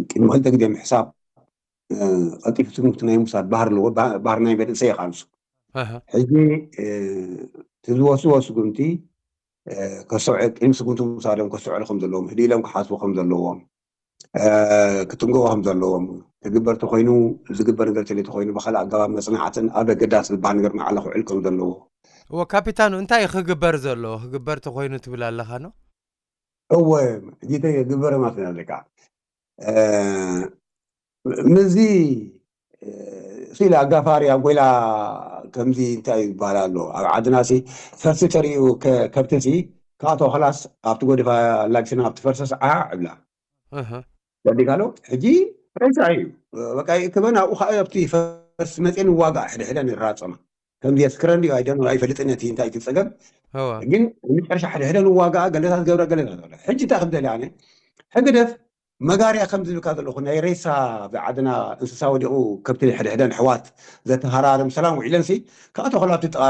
ቅድሚ ክልተ ግዜ ምሕሳብ እ፣ ቀልጢፉ ስጉምቲ ናይ ምውሳድ ባህሪ ኣለዎ። ባ- ባህሪ ናይ መንእሰይ ይቃልሱ። ኣሃ፣ ሕጂ እ፣ እቲ ዝወስዎ ስጉምቲ እ፣ ከስተውዕ ቅድሚ ስጉምቲ ምውሳዶም ከስተውዕሉ ከም ዘለዎም ህዲ ኢሎም ክሓስቡ ከም ዘለዎም እ፣ ክጥንቀቑ ከም ዘለዎም ክግበር ተኮይኑ ዝግበር ነገር ተለይ ተኮይኑ ብካልእ ኣገባብ መፅናዕትን ኣብ ኣገዳሲ ዝበሃል ነገር ማዕላ ክውዕል ከም ዘለዎ እወ ካፒታኑ እንታይ እዩ ክግበር ዘለዎ ክግበር ተኮይኑ ትብል ኣለኻ ኖ እወ ጌተ ግበረ ማለት ኣለካ እ፣ ምዚ እ፣ ስኢል ኣጋፋሪ ኣጎይላ ከምዚ እንታይ ይበሃል ኣሎ ኣብ ዓድና ሲ ፈርሲ ተሪኡ ከ- ከብቲ ሲ ካቶ ክላስ ኣብቲ ጎዲፋ ላግስና ኣብቲ ፈርሰስ ዓዕ እብላ እህ፣ ወዲጋሎ ሕጂ ሬሳ እዩ በቃ ክበን ኣብኡ ከዓ ኣብቲ ፈርሲ መፅኤ ንዋጋእ ሕድሕደ ንራፀማ ከምዚ የስክረን ድዩ ኣይደን ኣይፈልጥን እቲ እንታይ እቲ ፀገም እወ ግን መጨረሻ ሕድሕደ ንዋጋእ ገለታት ገብረ ገለታት ኣሎ ሕጂ እንታይ ክብደል ኣነ ሕግደፍ መጋርያ ከም ዝብልካ ዘለኹ ናይ ሬሳ ብዓድና እንስሳ ወዲቑ ከብቲ ሕድሕደን ኣሕዋት ዘተሃራርም ሰላም ውዒለን ሲ ካብቶ ከላብቲ ጥቓ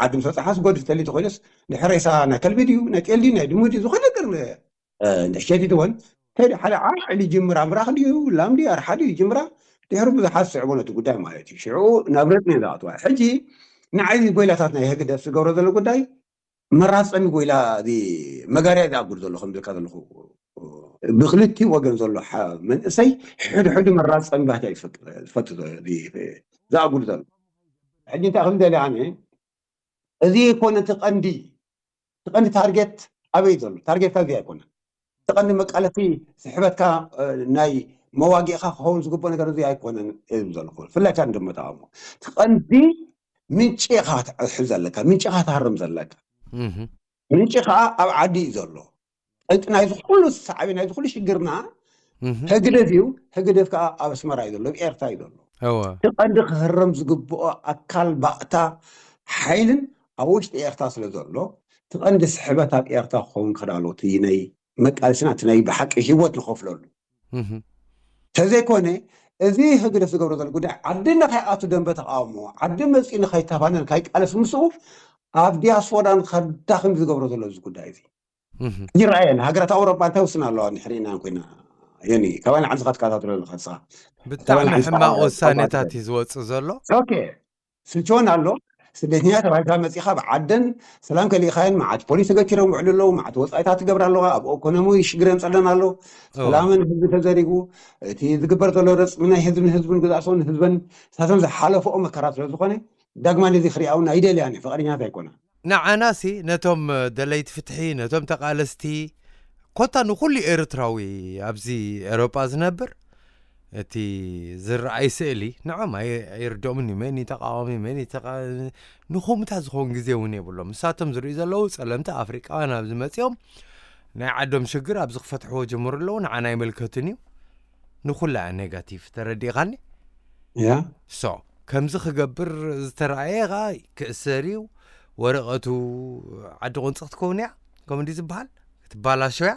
ዓዲ ምስ በፅሓስ ጎድፍ ተሊቱ ኮይነስ ድሕሪ ሬሳ ናይ ከልቢ ድዩ ናይ ጤል ድዩ ናይ ድሙ ድዩ ዝኾነ ነገር ንእሽተይቲ ትኾን ከይዲ ሓደ ዓዕሊ ጅምራ ምራኽ ድዩ ላም ድዩ ኣርሓ ድዩ ጅምራ ድሕሪ ብዙሓት ስዕቦ ነቲ ጉዳይ ማለት እዩ ሽዑ ናብ ረጥኒ ዝኣትዋ ሕጂ ንዓይ ጎይላታት ናይ ህግደፍ ዝገብሮ ዘሎ ጉዳይ መራፀሚ ጎይላ እዚ መጋርያ ዝኣጉር ዘሎ ከም ዝልካ ዘለኹ ብክልቲ ወገን ዘሎ መንእሰይ ሕድሕዱ መራፀሚ ባህታ ዝፈቱ ዝኣጉር ዘሎ ሕጂ እንታይ ከም ደሊ ኣነ እዚ ይኮነ እቲ ቀንዲ እቲ ቀንዲ ታርጌት ኣበይ ዘሎ ታርጌትካ እዚ ኣይኮነ እቲ ቀንዲ መቃለሲ ስሕበትካ ናይ መዋጊእካ ክኸውን ዝግብኦ ነገር እዚ ኣይኮነን እብ ዘለኹ ብፍላይ ካ ንደሞ ተቃውሞ እቲ ቀንዲ ምንጪ ኢኻ ትሕዝ ዘለካ ምንጪ ኢኻ ትሃርም ዘለካ ምንጪ ከዓ ኣብ ዓዲ እዩ ዘሎ ጠንቂ ናይዚ ኩሉ ሳዕቢ ናይዚ ኩሉ ሽግርና ህግደፍ እዩ ህግደፍ ከዓ ኣብ ኣስመራ እዩ ዘሎ ኣብ ኤርትራ እዩ ዘሎ እቲ ቀንዲ ክህረም ዝግብኦ ኣካል ባእታ ሓይልን ኣብ ውሽጢ ኤርትራ ስለ ዘሎ እቲ ቀንዲ ስሕበት ኣብ ኤርትራ ክኸውን ክዳሎ እቲ ናይ መቃልስና እቲ ናይ ብሓቂ ህይወት ንኸፍለሉ ተዘይኮነ እዚ ህግደፍ ዝገብሮ ዘሎ ጉዳይ ዓዲ ንኸይኣቱ ደንበ ተቃውሞ ዓዲ መፂኡ ንኸይተፋነን ከይቃለስ ምስኡ ኣብ ዲያስፖራ ንኸዳኽም ዝገብሮ ዘሎ እዚ ጉዳይ እዚ ይረኣየን ሃገራት ኣውሮጳ እንታይ ውስን ኣለዋ ንሕሪእና ኮይና የኒ ካባይ ንዓንስኻ ትከታተሎ ኣለኻ ንስኻ ብጣዕሚ ሕማቕ ውሳኔታት እዩ ዝወፅእ ዘሎ ስልችወን ኣሎ ስደተኛ ተባሂልካ መፂኻ ብዓደን ሰላም ከሊእኻየን መዓት ፖሊስ ተገቲሮም ውዕሉ ኣለዉ መዓት ወፃኢታት ትገብር ኣለዋ ኣብ ኢኮኖሚ ሽግር የምፀለን ኣሎ ሰላምን ህዝቢ ተዘሪጉ እቲ ዝግበር ዘሎ ረፅሚ ናይ ህዝብን ህዝብን ግዛእሰውን ህዝበን ሳቶም ዝሓለፈኦ መከራ ስለ ዝኾነ ዳግማ ነዚ ክሪኣውን ኣይደልያን ፍቃደኛት ኣይኮና ንዓናሲ ነቶም ደለይቲ ፍትሒ ነቶም ተቃለስቲ ኮታ ንኩሉ ኤርትራዊ ኣብዚ ኤሮጳ ዝነብር እቲ ዝረኣይ ስእሊ ንዖም ኣይርድኦምን እዩ መን ተቃዋሚ መን ንኹምታ ዝኸውን ግዜ እውን የብሎም ንሳቶም ዝርእዩ ዘለዉ ጸለምቲ ኣፍሪቃውያን ኣብዚ መጺኦም ናይ ዓዶም ሽግር ኣብዚ ክፈትሕዎ ጀምሩ ኣለዉ ንዓና ኣይመልከትን እዩ ንኩላ ኔጋቲቭ ተረዲእኻኒ ሶ ከምዚ ክገብር ዝተረኣየ ኸዓ ክእሰር እዩ ወረቐቱ ዓዲ ቁንፂ ክትከውን እያ ከምኡ እንዲ ዝበሃል ክትባላሾ እያ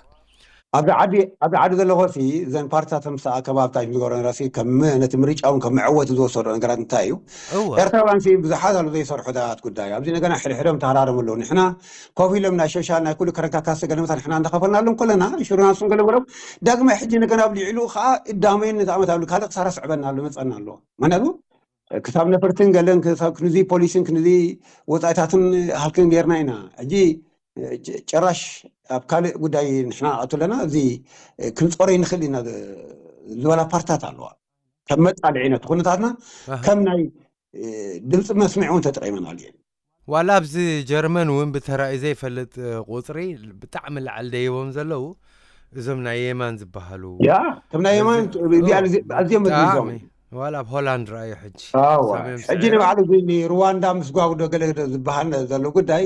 ኣብዚ ዓዲ ኣብዚ ዓዲ ዘለኹ ሲ እዘን ፓርቲታት ምስ ኣከባብታ ዝገብሮ ነረሲ ከም ነቲ ምርጫ እውን ከም መዕወቲ ዝወሰዶ ነገራት እንታይ እዩ እወ ኤርትራውያን ሲ ብዙሓት ኣሉ ዘይሰርሑ ዳት ጉዳይ ኣብዚ ነገና ሕድሕዶም ተሃራረሙ ኣለዉ ንሕና ኮፍ ኢሎም ናይ ሸሻ ናይ ኩሉ ከረካካሲ ገለመታ ንሕና እንዳኸፈልናሎም ከለና ሽሩና ንሱም ገለ በሎም ዳግማይ ሕጂ ነገና ኣብ ልዕሉ ከዓ እዳመየን ነቲ ዓመት ኣብ ካልእ ክሳራ ስዕበና ኣሎ መፀና ኣሎ ምክንያቱ ክሳብ ነፈርትን ገለን ክሳብ ክንዚ ፖሊስን ክንዚ ወፃኢታትን ሃልክን ጌርና ኢና ሕጂ ጭራሽ ኣብ ካልእ ጉዳይ ንሕና ኣቱ ኣለና እዚ ክንፀሮ ይንኽእል ኢና ዝበላ ፓርታት ኣለዋ ከም መጣልዒ ነቲ ኩነታትና ከም ናይ ድምፂ መስምዒ እውን ተጠቂመናሉ እየን ዋላ ኣብዚ ጀርመን እውን ብተራእዩ ዘይፈልጥ ቁፅሪ ብጣዕሚ ላዕሊ ደይቦም ዘለዉ እዞም ናይ የማን ዝበሃሉ ያ ከም ናይ የማን እዚኣ ኣዝዮም መዝሚዞም ዋላ ኣብ ሆላንድ ረኣዩ ሕጂ ሕጂ ንባዕሉ ሩዋንዳ ምስ ጓጉዶ ገለ ዝበሃል ዘሎ ጉዳይ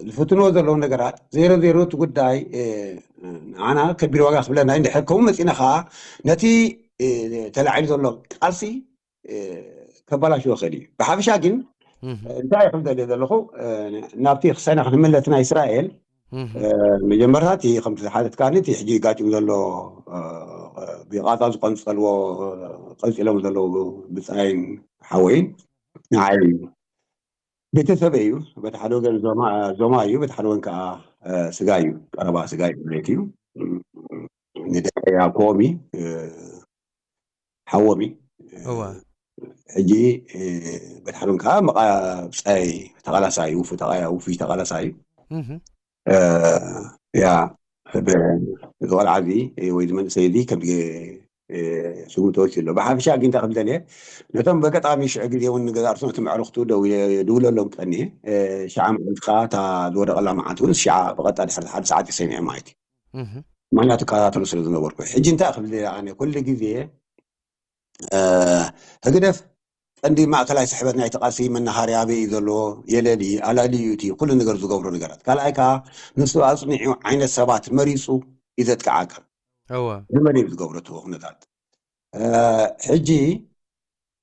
ዝፍትንዎ ዘለዉ ነገራት ዜሮ ዜሮ እቲ ጉዳይ ንዓና ከቢድ ዋጋ ክብለና እንድሕር ከምኡ መፂና ከዓ ነቲ ተላዒሉ ዘሎ ቃልሲ ከባላሽዎ ክእል እዩ ብሓፈሻ ግን እንታይ ከም ዘልየ ዘለኹ ናብቲ ክሳና ክንምለስ ናይ እስራኤል መጀመርታ እቲ ከምቲ ዝሓተትካኒ እቲ ሕጂ ጋጢም ዘሎ ብቃጣ ዝቀንፀልዎ ቀፂሎም ዘለዉ ብፃይን ሓወይን ንዓይ እዩ ቤተሰብ እዩ በቲ ሓደ ወገን ዞማ እዩ በቲ ሓደ ወገን ከዓ ስጋ እዩ ቀረባ ስጋ እዩ ማለት እዩ ንደቀያ ኮሚ ሓወሚ ሕጂ በቲ ሓደ ወገን ከዓ መቃፀይ ተቃላሳይ ውፉ ተቃያ ውፉ ተቃላሳይ እዩ ያ እዚ ቆልዓ እዚ ወይ እዚ መንእሰይ እዚ ከም ስጉምቲ ወሲዱ ኣሎ ብሓፈሻ ግን እንታይ ከም ደልየ ነቶም በገጣሚ ሽዑ ግዜ እውን ንገዛ ርእሱ ነቲ መዕርክቱ ደው ድውለሎም ቀኒ ሸዓ መዓልቲ ከዓ እታ ዝወደቀላ መዓልቲ እውን ሸዓ ብቀጣ ድሕሪ ሓደ ሰዓት ይሰሚዐ ማለት እዩ ምክንያቱ እከታተሎ ስለ ዝነበርኩ ሕጂ እንታይ ክብል ኣነ ኩሉ ግዜ ህግደፍ ቀንዲ ማእከላይ ስሕበት ናይቲ ቃልሲ መናሃርያ ኣበይ እዩ ዘለዎ የለሊ ኣላሊ እዩ እቲ ኩሉ ነገር ዝገብሮ ነገራት ካልኣይ ከዓ ንሱ ኣፅኒዑ ዓይነት ሰባት መሪፁ እዩ ዘጥቃዓካ እወ ንመን እዩ ዝገብሮ እቲ ኩነታት ሕጂ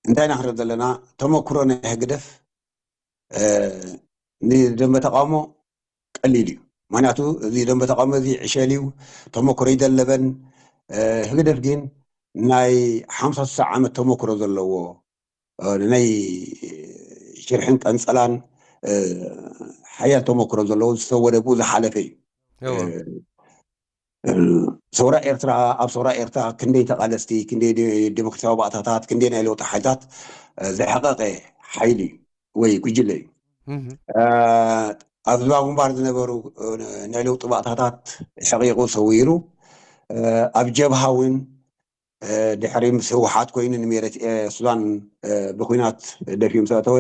እንታይ ኢና ክንርኢ ዘለና ተመክሮ ናይ ህግደፍ ንደንበ ተቃውሞ ቀሊል እዩ ምክንያቱ እዚ ደንበ ተቃውሞ እዚ ዕሸል እዩ ተመክሮ ይደለበን ህግደፍ ግን ናይ ሓምሳ ስሳ ዓመት ተመክሮ ዘለዎ ናይ ሽርሕን ቀንጸላን ሓያል ተመክሮ ዘለዎ ዝተወደቡ ዝሓለፈ እዩ። ሰውራ ኤርትራ ኣብ ሰውራ ኤርትራ ክንደይ ተቓለስቲ፣ ክንደይ ዴሞክራሲያዊ ባእታታት፣ ክንደይ ናይ ለውጢ ሓይልታት ዘሕቐቐ ሓይሊ እዩ ወይ ጉጅለ እዩ። ኣብ ህዝባዊ ግንባር ዝነበሩ ናይ ለውጢ ባእታታት ሕቂቑ ሰዊሩ፣ ኣብ ጀብሃ እውን ድሕሪ ምስ ህወሓት ኮይኑ ንሜረት ሱዳን ብኩናት ደፊኡ ምስ ኣተወ፣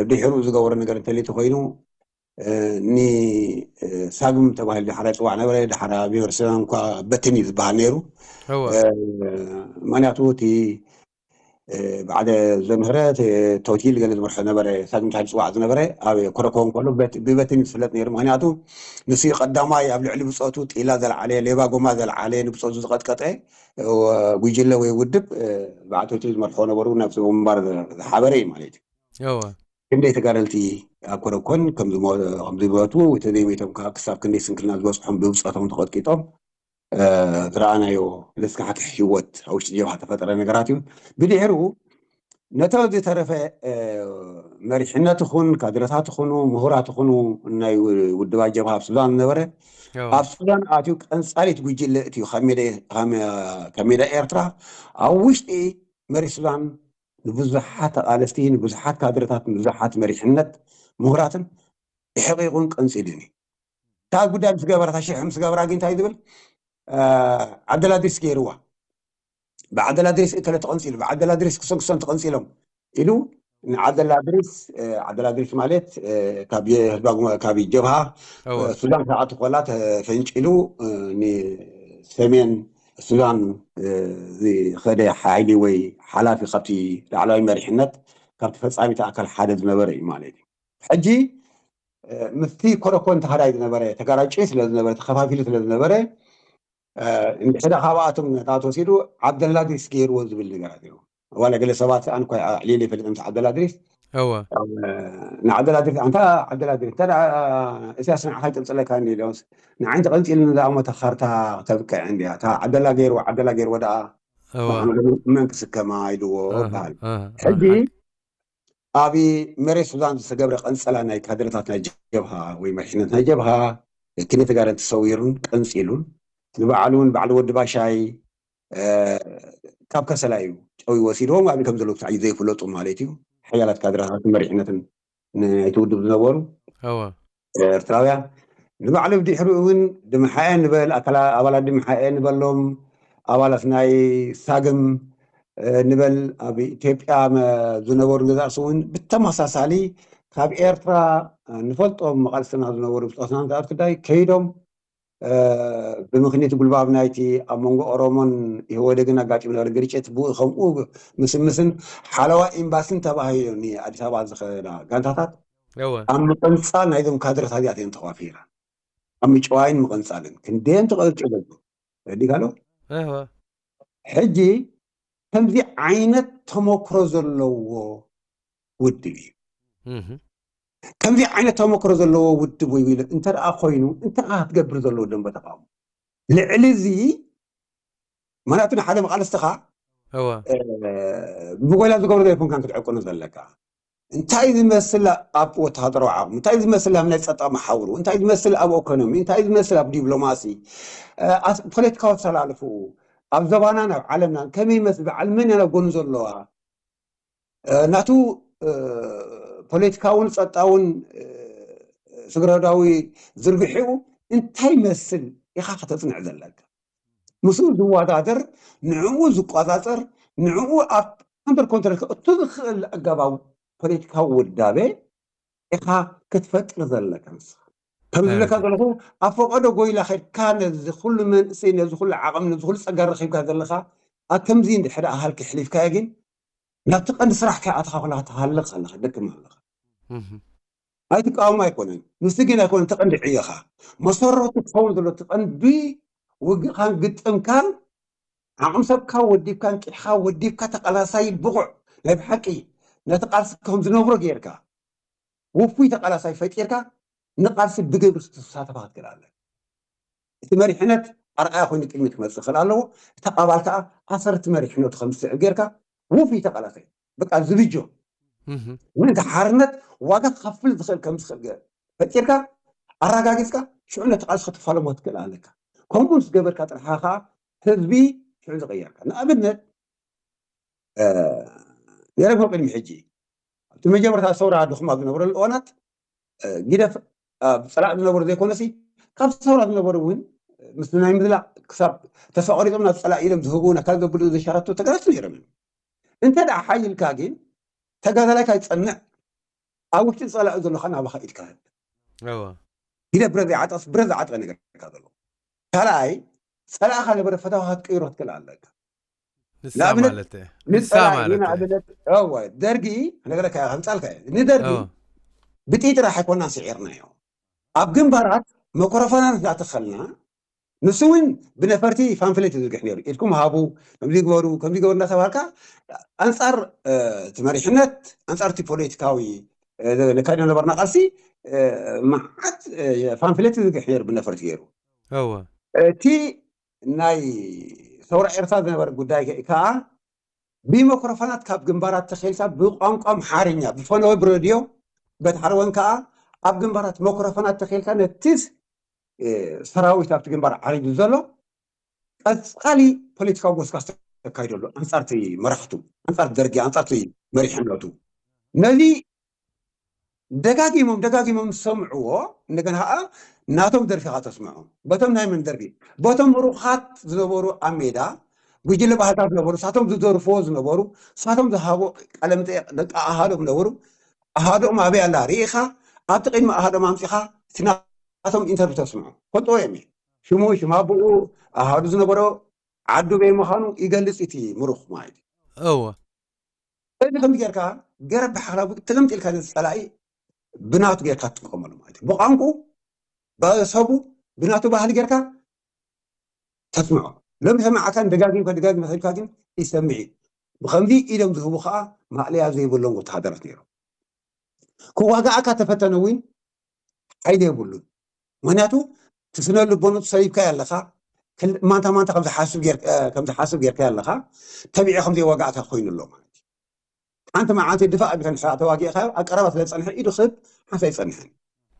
ድሕሩ ዝገበሮ ነገር እንተሊቲ ኮይኑ ንሳግም ተባሂሉ ዳሕራ ይፅዋዕ ነበረ። ዳሕራ ብሄረሰብ እንኳ በትን እዩ ዝበሃል ነይሩ። ምክንያቱ እቲ በዓለ ዘምህረት ቶቲል ገለ ዝመርሖ ነበረ። ሳግም ተባሂሉ ዝፅዋዕ ዝነበረ ኣብ ኮረኮ እንከሎ ብበትን ዝፍለጥ ነይሩ። ምክንያቱ ንሱ ቀዳማይ ኣብ ልዕሊ ብፆቱ ጢላ ዘልዓለ፣ ሌባ ጎማ ዘልዓለ፣ ንብፆቱ ዝቐጥቀጠ ጉጅለ ወይ ውድብ በዓል ቶቲል ዝመርሖ ነበሩ። ናብ ስም ግንባር ዝሓበረ እዩ ማለት እዩ። ክንደይ ተጋደልቲ ኣብ ኮረኮን ከምዝሞቱ፣ ተዘይሞቶም ከዓ ክሳብ ክንደይ ስንክልና ዝበፅሖም ብብፆቶም ተቐጥቂጦም ዝረኣናዮ ለስካሕክሕ ህይወት ኣብ ውሽጢ ጀብሃ ተፈጠረ ነገራት እዩ። ብድሕሩ ነቶም ዝተረፈ መሪሕነት ይኹን ካድረታት ይኹኑ ምሁራት ይኹኑ ናይ ውድባት ጀብሃ ኣብ ሱዳን ዝነበረ ኣብ ሱዳን ኣትዩ ቀንጻሊት ጉጅለ እትዩ ካብ ሜዳ ኤርትራ ኣብ ውሽጢ መሪ ሱዳን ንብዙሓት ተቓለስቲ፣ ንብዙሓት ካድረታት፣ ንብዙሓት መሪሕነት ምሁራትን ሕቂቑን ቀንፂሉን እዩ። እታ ጉዳይ ምስ ገበራ፣ እታ ሽርሒ ምስ ገበራ ግን እንታይ ዝብል ዓደላድሪስ ገይርዋ። ብዓደላድሪስ እከለ ተቐንፂሉ፣ ብዓደላድሪስ ክሶን ክሶን ተቐንፂሎም ኢሉ ንዓደላድሪስ፣ ዓደላድሪስ ማለት ካብ ጀብሃ ሱዳን ክኣቱ ከላ ተፈንጭሉ ንሰሜን ሱዳን ዝኸደ ሓይሊ ወይ ሓላፊ ካብቲ ላዕለዋይ መሪሕነት ካብቲ ፈፃሚቲ ኣካል ሓደ ዝነበረ እዩ ማለት እዩ። ሕጂ ምስቲ ኮረኮን ተሃዳይ ዝነበረ ተጋራጭ ስለዝነበረ ተኸፋፊሉ ስለዝነበረ እንድሕዳ ካብኣቶም ነታ ተወሲዱ ዓብደላድሪስ ገይርዎ ዝብል ነገራት እዩ። ዋላ ገለ ሰባት ኣን እኳ ኣዕሊለ ይፈልጥ ምስ ዓብደላድሪስ ንዓብደላድሪስ ኣንታ ዓብደላድሪስ እንተ እስያስ ንዓኻ ይቅንፅለካ እንዲ ኢሎምስ ንዓይን ተቐንፂልኒ ዝኣሞ ተኻርታ ተብቅዕ እንዲያ እታ ዓብደላ ገይርዎ ዓብደላ ገይርዎ ደኣ መን ክስከማ ኢልዎ በሃል። ሕጂ ኣብ መሬት ሱዳን ዝተገብረ ቀንጸላ ናይ ካድረታት ናይ ጀብሃ ወይ መሪሕነት ናይ ጀብሃ ክንደይ ተጋደልቲ ሰዊሩን ቀንጺሉን ንባዕሉ እውን ባዕሉ ወዲ ባሻይ ካብ ከሰላ እዩ ጨዊ ወሲድዎም ኣብ ከም ዘለዉ ክሳዕ ዘይፍለጡ ማለት እዩ። ሓያላት ካድረታትን መሪሕነትን ናይቲ ውድብ ዝነበሩ ኤርትራውያን ንባዕሉ ብድሕሪኡ እውን ድምሓኤ ንበል ኣባላት ድምሓኤ ንበሎም ኣባላት ናይ ሳግም ንበል ኣብ ኢትዮጵያ ዝነበሩ ገዛእሲ እውን ብተመሳሳሊ ካብ ኤርትራ ንፈልጦም መቓልስትና ዝነበሩ ብፆትና ንትኣት ክዳይ ከይዶም ብምክንያት ጉልባብ ናይቲ ኣብ መንጎ ኦሮሞን ኢህወደግን ኣጋጢሙ ነበረ ግርጭት ብኡ ከምኡ ምስምስን ሓለዋ ኤምባሲን ተባሂሉ ንኣዲስ ኣበባ ዝኸዳ ጋንታታት ኣብ ምቕንፃል ናይዞም ካድረታት እዚኣት እዮም ተዋፊራ ኣብ ምጭዋይን ምቕንፃልን ክንደዮም ተቐልጭ ዘሎ ረዲካሎ ሕጂ ከምዚ ዓይነት ተመክሮ ዘለዎ ውድብ እዩ። ከምዚ ዓይነት ተመክሮ ዘለዎ ውድብ ወይ ኢለ እንተ ደኣ ኮይኑ እንታይ ክትገብር ዘለዎ ደንበ ተቃውሞ ልዕሊ እዚ ምክንያቱ ንሓደ መቃለስትኻ ብጎይላ ዝገብሮ ዘይኮንካ ክትዕቅኑ ዘለካ እንታይ ዝመስል ኣብ ወተሃደራዊ ዓቕሚ እንታይ ዝመስል ኣብ ናይ ፀጥታ መሓውሩ እንታይ ዝመስል ኣብ ኢኮኖሚ እንታይ ዝመስል ኣብ ዲፕሎማሲ ፖለቲካዊ ኣሰላልፍኡ ኣብ ዘባናን ኣብ ዓለምናን ከመይ ይመስል በዓል መን እያ ጎኑ ዘለዋ ናቱ ፖለቲካውን ጸጥታውን ስግረዳዊ ዝርግሒኡ እንታይ መስል ኢኻ ከተጽንዕ ዘለካ ምስኡ ዝወዳደር ንዕኡ ዝቆጻጸር ንዕኡ ኣብ under control ክእቱ ዝኽእል ኣገባብ ፖለቲካዊ ውዳቤ ኢኻ ክትፈጥር ዘለካ ንስኻ ከም ዝብለካ ዘለኹ ኣብ ፈቀዶ ጎይላ ከድካ ነዚ ኩሉ መንእሰይ ነዚ ኩሉ ዓቕሚ ነዚ ኩሉ ጸጋ ረኺብካ ዘለኻ ኣብ ከምዚ እንድሕር ኣሃልኪ ሕሊፍካዮ ግን ናብቲ ቀንዲ ስራሕ ከይኣተኻ ኮለኻ ትሃልቕ ኣለኻ ደክም ኣለኻ ኣይትቃወም ኣይኮነን ንሱ ግን ኣይኮነን ተቐንዲ ዕዮኻ መሰረቱ ክኸውን ዘሎ እቲ ቀንዲ ውግእኻን ግጥምካን ዓቕሚ ሰብካ ወዲብካ እንቂሕኻ ወዲብካ ተቃላሳይ ብቑዕ ናይ ብሓቂ ነቲ ቃልሲ ከም ዝነብሮ ጌርካ ውፉይ ተቃላሳይ ፈጢርካ ንቃልሲ ብግብሪ ክትሳተፋ ክትክእል ኣለ እቲ መሪሕነት ኣርኣያ ኮይኑ ቅድሚት ክመፅእ ክኽእል ኣለዎ። እቲ ኣባል ከዓ ኣሰርቲ መሪሕነቱ ከም ዝስዕብ ጌርካ ውፉይ ተቓላሳይ፣ በቃ ዝብጆ፣ ምእንቲ ሓርነት ዋጋ ክኸፍል ዝኽእል ከም ዝኽእል ገ- ፈጢርካ ኣረጋጊፅካ፣ ሽዑ ነቲ ቃልሲ ክትፋለሞ ትክእል ኣለካ። ከምኡ ምስ ገበርካ ጥራሕ ከዓ ህዝቢ ሽዑ ዝቕየርካ። ንኣብነት ነረግሞ ቅድሚ ሕጂ ኣብቲ መጀመርታ ሰውራ ድኹም ኣብ ዝነበረሉ እዋናት፣ ግደፍ ኣብ ፀላእ ዝነበሩ ዘይኮነሲ፣ ካብ ሰውራ ዝነበሩ እውን ምስ ናይ ምዝላእ ክሳብ ተስፋ ቆሪፆም ናብ ፀላእ ኢሎም ዝህቡ፣ ነካል ዘብሉ፣ ዘሻረቱ ተጋደልቲ ነይሮም እዮም። እንተ ደኣ ሓይልካ ግን ተጋዳላይ ካይፀንዕ፣ ኣብ ውሽጢ ፀላእ ዘለካ ናባኻ ኢድካ ህብ። ግደ ብረት ዘይዓጠስ ብረት ዝዓጠቀ ነገር ካ ዘሎ። ካልኣይ፣ ፀላእካ ነበረ ፈታዊ ክትቅይሮ ትክእል ኣለካ። ንሳ ንኣብነት ማለት እየ። ንሳ ንፀላኢ ማለት እየ። ንኣብነት፣ እወ፣ ደርጊ፣ ነገረካ እየ፣ ከምፃልካ እየ። ንደርጊ እወ። ብጥይ ጥራሕ ኣይኮናን ስዒርናዮ። ኣብ ግንባራት መክሮፎናት እንዳተኸልና፣ ንሱ እውን ብነፈርቲ ፋንፍሌት ይዝርግሕ ነይሩ። ኢድኩም ሃቡ፣ ከምዚ ግበሩ፣ ከምዚ ግበሩ እንዳተባሃልካ፣ ኣንፃር እቲ መሪሕነት፣ ኣንፃር እቲ ፖለቲካዊ ነካይዶ ነበርና ቃልሲ፣ መዓት ፋንፍሌት ይዝርግሕ ነይሩ ብነፈርቲ ገይሩ። እወ። እቲ ናይ ሰውራ ኤርትራ ዝነበረ ጉዳይ ከዓ ብመክሮፎናት ካብ ግንባራት ተኸልካ ብቋንቋ ኣምሓርኛ ብፈነወ ብረድዮ በትሓረወን ከዓ ኣብ ግንባራት መክሮፎናት ተኸልካ ነቲ ሰራዊት ኣብቲ ግንባር ዓሪዱ ዘሎ ቀፃሊ ፖለቲካዊ ጎስጋስ ተካይደሉ ኣንፃርቲ መራሕቱ፣ ኣንፃርቲ ደርጊ፣ ኣንፃርቲ መሪሕነቱ። ነዚ ደጋጊሞም ደጋጊሞም ዝሰምዕዎ፣ እንደገና ከዓ ናቶም ደርፊ ከዓ ተስምዖም። በቶም ናይ መን ደርፊ? በቶም ምሩኻት ዝነበሩ ኣብ ሜዳ፣ ጉጅለ ባህልታት ዝነበሩ፣ ሳቶም ዝደርፍዎ ዝነበሩ፣ ሳቶም ዝሃቦ ቃለ መጠየቅ ደቂ ኣሃዶም ነበሩ። ኣሃዶም ኣበይ ኣላ ርኢኻ ኣብቲ ቅድሚ ኣሃዶም ኣምፂኻ እቲ ናቶም ኢንተርቪው ተስምዖ። ፈልጥዎ እዮም። ሽሙ፣ ሽም ኣቦኡ፣ ኣሃዱ ዝነበሮ ዓዱ በይ ምዃኑ ይገልፅ እቲ ምሩኽ ማለት እዩ። እወ። እዚ ከምዚ ጌርካ ገረብ ብሓኽላ ተገምጢልካ ነዚ ፀላኢ ብናቱ ጌርካ ትጥቀመሉ ማለት እዩ። ብቋንቁ፣ ብሰቡ፣ ብናቱ ባህሊ ጌርካ ተስምዖ። ሎሚ ሰማዕካን ደጋጊምካ ደጋጊምካ ሰብካ ግን ይሰምዕ እዩ። ብኸምዚ ኢዶም ዝህቡ ከዓ ማእለያ ዘይብሎም ወተሃደራት ነይሮም። ክዋጋኣካ ተፈተነ እውን ሓይሊ የብሉን። ምክንያቱ እቲ ስነ ልቦኑ ሰቢብካዮ ኣለኻ፣ ክል- ማንታ ማንታ ከም ዝሓስብ ጌር- እ፣ ከም ዝሓስብ ጌርካዮ ኣለኻ፣ ተቢዑ ከም ዘይዋጋእካ ኮይኑ ኣሎ ማለት እዩ። ሓንቲ መዓልቲ ድፋእ ኣቢልካ ንሳ ተዋጊእካዮ ኣብ ቀረባ ስለ ዝጸንሐ ኢዱ ክህብ ሓንሳ ኣይጸንሐን።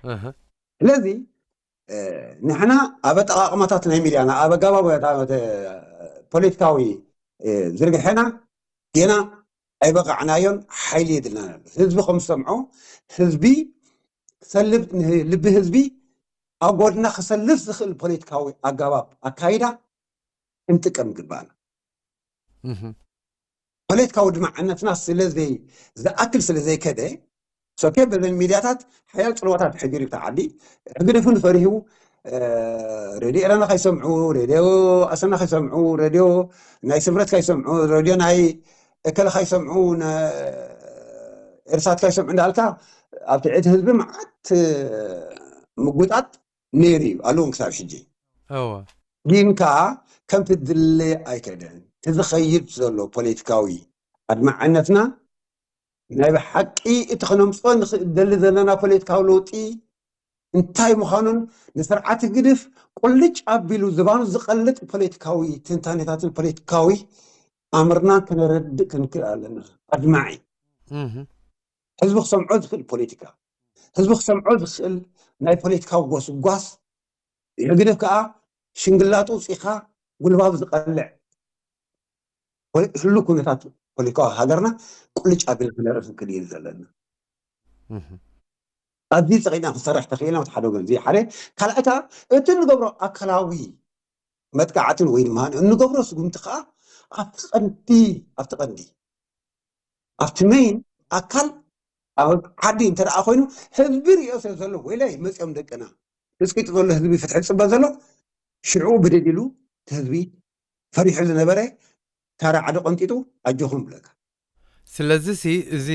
ኣሃ። ስለዚ እ፣ ንሕና ኣብ ኣጠቓቕማታት ናይ ሚድያና ኣብ ኣገባብ ፖለቲካዊ እ፣ ዝርግሐና ጌና ኣይበቃዕናዮን፣ ሓይሊ የድልናን ኣሎ። ህዝቢ ከም ዝሰምዖ፣ ህዝቢ ክሰልብ፣ ልቢ ህዝቢ ኣብ ጎድና ክሰልፍ ዝኽእል ፖለቲካዊ ኣገባብ ኣካይዳ ክንጥቀም ይግባኣና። ፖለቲካዊ ድማዕነትና ስለ ዘይ ዝኣክል ስለ ዘይከደ፣ ሶኬ በዘን ሚድያታት ሓያል ፅልዋታት ተሕጊሩ እዩ ተዓዲ። ህግደፍን ፈሪሁ፣ ሬድዮ ኤረና ከይሰምዑ፣ ሬድዮ ኣሰና ከይሰምዑ፣ ሬድዮ ናይ ስምረት ከይሰምዑ፣ ሬድዮ ናይ እከለ ከይሰምዑ፣ ኤርሳት ከይሰምዑ እንዳልካ ኣብ ትዕቲ ህዝቢ መዓት ምጉጣጥ ነይሩ እዩ፣ ኣለውን ክሳብ ሕጂ። እወ። ግን ከዓ ከምቲ ድለ ኣይከደን። እቲ ዝኸይድ ዘሎ ፖለቲካዊ ኣድማዕነትና ናይ ብሓቂ እቲ ከነምፅኦ ንኽእል ደሊ ዘለና ፖለቲካዊ ለውጢ እንታይ ምዃኑን ንስርዓት ህግድፍ ቁልጭ ኣቢሉ ዝባኑ ዝቐልጥ ፖለቲካዊ ትንታኔታትን ፖለቲካዊ ኣምርናን ከነረድእ ክንክእል ኣለና። ኣድማዒ። ህዝቢ ክሰምዖ ዝኽእል ፖለቲካ፣ ህዝቢ ክሰምዖ ዝኽእል ናይ ፖለቲካዊ ጎስጓስ፣ ህግደፍ ከዓ ሽንግላጡ ውፂኻ ጉልባብ ዝቐልዕ ህሉ ኩነታት ፖለቲካዊ ሃገርና ቁልጭ ኣቢልና ክነርኢ ክንክእል እዩ ዘለና። ኣብዚ ፀቂጥና ክንሰርሕ ተኽኢልና እቲ ሓደ ወገን እዚ ሓደ። ካልኣይ ከዓ እቲ እንገብሮ ኣካላዊ መጥቃዕትን ወይ ድማ እንገብሮ ስጉምቲ ከዓ ኣብቲ ቀንዲ ኣብቲ ቀንዲ ኣብቲ መይን ኣካል ኣብ ዓዲ እንተ ደኣ ኮይኑ ህዝቢ ሪኦ ስለ ዘሎ ወይለ መፅኦም ደቅና እስቂጡ ዘሎ ህዝቢ ፍትሒ ዝፅበ ዘሎ ሽዑ ብደዲሉ እቲ ህዝቢ ፈሪሑ ዝነበረ ታራ ዓዲ ቆንጢጡ ኣጆኹም ብለካ። ስለዚ ሲ እዚ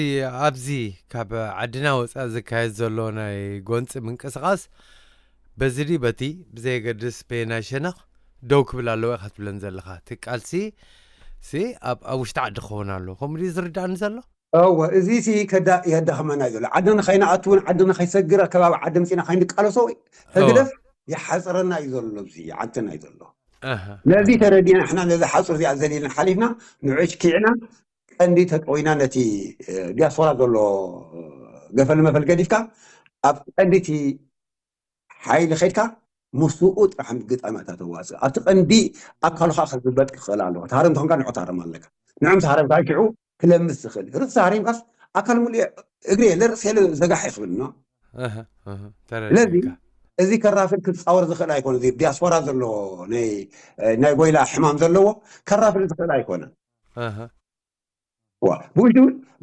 ኣብዚ ካብ ዓድና ወፃኢ ዝካየድ ዘሎ ናይ ጎንፂ ምንቅስቃስ በዚ ድዩ በቲ ብዘየገድስ በየናይ ሸነኽ ደው ክብል ኣለዎ ኢኻ ትብለን ዘለኻ። እቲ ቃልሲ ሲ ኣብ ኣብ ውሽጢ ዓዲ ክኸውን ኣለዎ። ከምኡ ድዩ ዝርዳእኒ ዘሎ? እወ፣ እዚ ሲ ከዳ የዳኽመና እዩ ዘሎ። ዓድና ከይንኣቱ እውን ዓድና ከይሰግር ከባቢ ዓዲ ምፂና ከይንቃለሶ ህግደፍ ይሓፅረና እዩ ዘሎ። እዚ ይዓግተና እዩ ዘሎ። ነዚ ተረዲና ንሕና ነዚ ሓፁር እዚኣ ዘሊልና ሓሊፍና ንዑ ኪዕና ቀንዲ ተጠዊና ነቲ ዲያስፖራ ዘሎ ገፈል መፈል ገዲፍካ ኣብ ቀንዲ እቲ ሓይሊ ከድካ ምስኡ ጥራሕ ግጣማት ተዋፅእ ኣብቲ ቀንዲ ኣካልካ ክዝበጥ ክኽእል ኣለዎ። ተሃረም ተኾንካ ንዑ ተሃረም ኣለካ። ንዑ ምስ ሃረምካ ሽዑ ክለምስ ዝኽእል ርእሲ ሃሪምካስ ኣካል ሙሉ እግሪ የለ ርእሲ የለ ዘጋሕ ይኽብል ኖ። ስለዚ እዚ ከራፍል ክፃወር ዝኽእል ኣይኮነ። እዚ ዲያስፖራ ዘሎ ናይ ጎይላ ሕማም ዘለዎ ከራፍል ዝኽእል ኣይኮነ።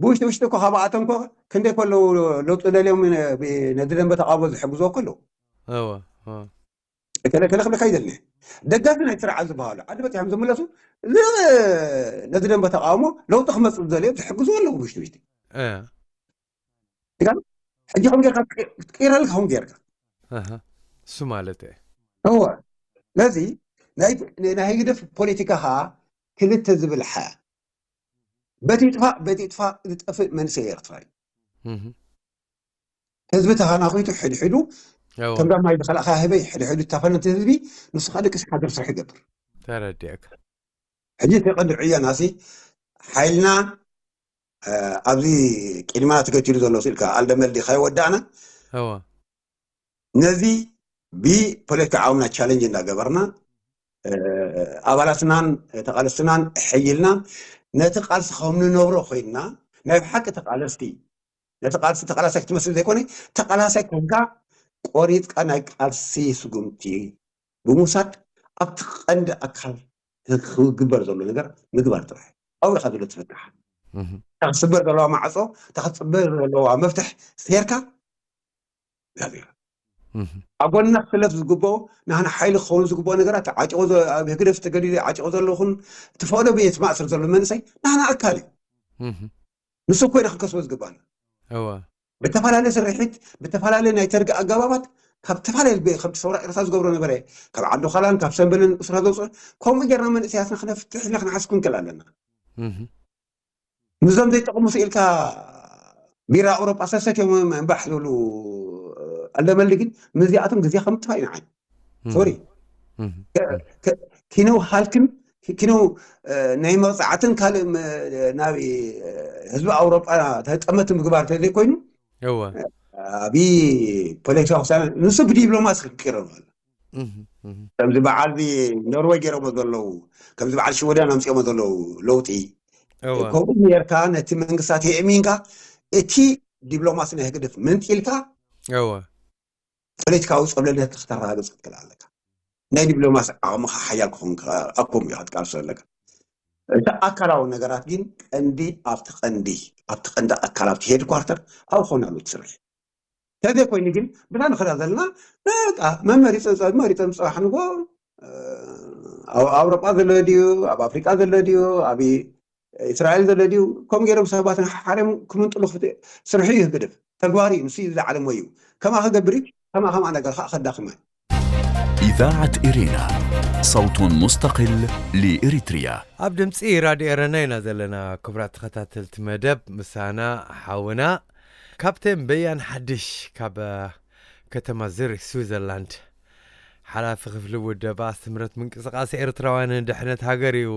ብውሽጢ ውሽጢ እኮ ካብኣቶም ኮ ክንደይ ከለዉ ለውጢ ደልዮም ነዚ ደንበ ተቃውሞ ዝሕግዝዎ ከለዉ ከለከለ ክብለካ ይደልኒ። ደጋፊ ናይ ስርዓት ዝበሃሉ ዓዲ በፂሖም ዝምለሱ ነዚ ደንበ ተቃውሞ ለውጢ ክመፅእ ዝደልዮም ዝሕግዝዎ ኣለዉ ውሽጢ ውሽጢ። ሕጂ ከም ጌርካ ክትቅይረሉ ከም ጌርካ እሱ ማለት እየ። እወ ስለዚ ናይ ህግደፍ ፖለቲካ ከዓ ክልተ ዝብል ሓ በቲ ጥፋእ በቲ ጥፋእ ዝጠፍእ መንእሰይ ኤርትራ እዩ። ህዝቢ ተሃናኺቱ ሕድሕዱ ከም ዳማይ ዝኸላእካ ህበይ ሕድሕዱ ታፈነቲ ህዝቢ ንሱ ከዓ ደቂ ሓገር ስራሕ ይገብር። ተረዲእካ። ሕጂ እቲ ቀንዲ ዕዮና ሲ ሓይልና ኣብዚ ቅድማ ተገቲሉ ዘሎ ስልካ ኣልደመልዲ ከይወዳእና ነዚ ብፖለቲካ ዓውና ቻለንጅ እንዳገበርና ኣባላትናን ተቃለስትናን ሕይልና ነቲ ቃልሲ ከም ንነብሮ ኮይንና ናይ ብሓቂ ተቃለስቲ ነቲ ቃልሲ ተቃላሳይ ክትመስል ዘይኮነ ተቃላሳይ ኮንካ ቆሪፅካ ናይ ቃልሲ ስጉምቲ ብምውሳድ ኣብቲ ቀንዲ ኣካል ክግበር ዘሎ ነገር ምግባር ጥራሕ ኣብኡ ኢኻ ዘሎ ትፍታሕ። እታ ክትስበር ዘለዋ ማዕፆ እታ ክትፅበር ዘለዋ መፍትሕ ሴርካ ኣብ ጎንና ክስለፍ ዝግብኦ ናህና ሓይሊ ክኸውን ዝግብኦ ነገራት ዓጭቆ ኣብ ህግደፍ ተገዲዱ ዓጭቆ ዘለኹን ትፈቅዶ ቤት ማእሰር ዘሎ መንእሰይ ናህና ኣካል እዩ። ንሱ እኮ ኢና ክንከስቦ ዝግባና። ብተፈላለየ ስርሒት ብተፈላለየ ናይ ተርጊ ኣገባባት ካብ ተፈላለየ ከምቲ ሰውራ ኤርትራ ዝገብሮ ነበረ ካብ ዓዲ ኻላን ካብ ሰንበልን እስራ ዘውፅኦ ከምኡ ጌርና መንእሰያትና ክነፍትሕ ኢልና ክንሓስብ ክንክእል ኣለና። ምስዞም ዘይጠቕሙ ስኢልካ ቢራ ኣውሮጳ ሰሰት እዮም እምባሕ ዝብሉ ኣለመልዲ ግን ምስዚኣቶም ግዜ ከምጥፋእ ኢና ዓይ ሶሪ ኪነው ሃልክን ኪነው ናይ መቕፃዕትን ካልእ ናብ ህዝቢ ኣውሮጳ ተጠመት ምግባር ተዘይኮይኑ እወ ኣብ ፖለቲካ ውሳነ ንሱ ብዲፕሎማሲ ክቅረብ ኣሎ። ከምዚ በዓል ኖርወይ ገይሮሞ ዘለዉ ከምዚ በዓል ሽወደን ኣምፅኦሞ ዘለዉ ለውጢ ከምኡ ጌርካ ነቲ መንግስታት የእሚንካ እቲ ዲፕሎማሲ ናይ ህግደፍ መንጢልካ እወ ፖለቲካዊ ፀብለልነት ክተረጋግፅ ክትክእል ኣለካ። ናይ ዲፕሎማሲ ዓቕምካ ሓያል ክኾን ኣኮም ኢኻ ትቃልሶ ዘለካ። እቲ ኣካላዊ ነገራት ግን ቀንዲ ኣብቲ ቀንዲ ኣብቲ ቀንዲ ኣካል ኣብቲ ሄድኳርተር ኣብኡ ክኾን ኣሎ ትስርሕ። ተዘይኮይኑ ግን ብና ንኽዳ ዘለና በቃ መመሪፀ መሪፀ ምፅባሕ ንጎ ኣብ ኣውሮጳ ዘሎ ድዩ ኣብ ኣፍሪቃ ዘሎ ድዩ ኣብ እስራኤል ዘሎ ድዩ ከም ገይሮም ሰባት ንሓሓርዮም ክምንጥሉ ስርሑ እዩ ህግደፍ ተግባር እዩ ንሱ እዩ ዝዓለሞ እዩ ከማ ክገብር እዩ ከማ ከማ ነገር ከዓ ከዳኽማ እዩ إذاعة إرينا صوت مستقل لإريتريا ኣብ ድምፂ ራድዮ ኤረና ኢና ዘለና ክቡራት ተኸታተልቲ መደብ ምሳና ሓውና ካፕቴን በያን ሓድሽ ካብ ከተማ ዝሪክ ስዊዘርላንድ ሓላፊ ክፍሊ ውደባ ስምረት ምንቅስቃሴ ኤርትራውያን ድሕነት ሃገር እዩ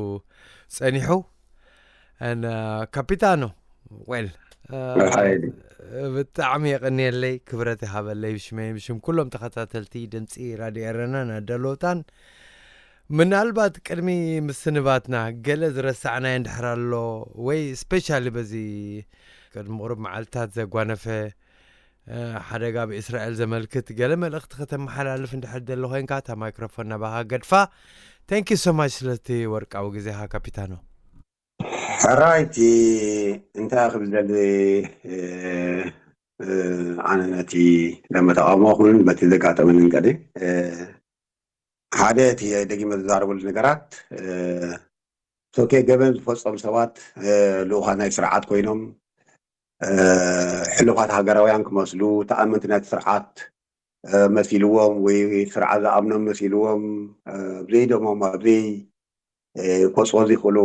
ጸኒሑ ካፒታኖ ዌል ብጣዕሚ የቐንየለይ ክብረት ይሃበለይ ብሽመይ ብሽም ኩሎም ተኸታተልቲ ድምፂ ራድዮ ኤረና ናደለውታን ምናልባት ቅድሚ ምስንባትና ገለ ዝረሳዕናዮ እንድሕር ኣሎ ወይ ስፔሻሊ በዚ ቅድሚ ቁሩብ መዓልትታት ዘጓነፈ ሓደጋ ብእስራኤል ዘመልክት ገለ መልእኽቲ ከተመሓላልፍ እንድሕር ደሊ ኮይንካ እታ ማይክሮፎን ናባኻ ገድፋ thank you so much ስለቲ ወርቃዊ ግዜኻ ካፒታኖ ሕራይቲ እንታይ ክብል ዘሊ ኣነ ነቲ ደመ ተቃውሞ ኩን በቲ ዘጋጠመንን ቀደ ሓደ እቲ ደጊመ ዝዛረበሉ ነገራት ሶኬ ገበን ዝፈፀሙ ሰባት ልኡኻት ናይ ስርዓት ኮይኖም ሕሉፋት ሃገራውያን ክመስሉ ተኣመንቲ ናይቲ ስርዓት መሲልዎም ወይ ስርዓት ዝኣምኖም መሲልዎም ኣብዘይ ደሞም ኣብዘይ ኮፅዎ ዘይክእሉ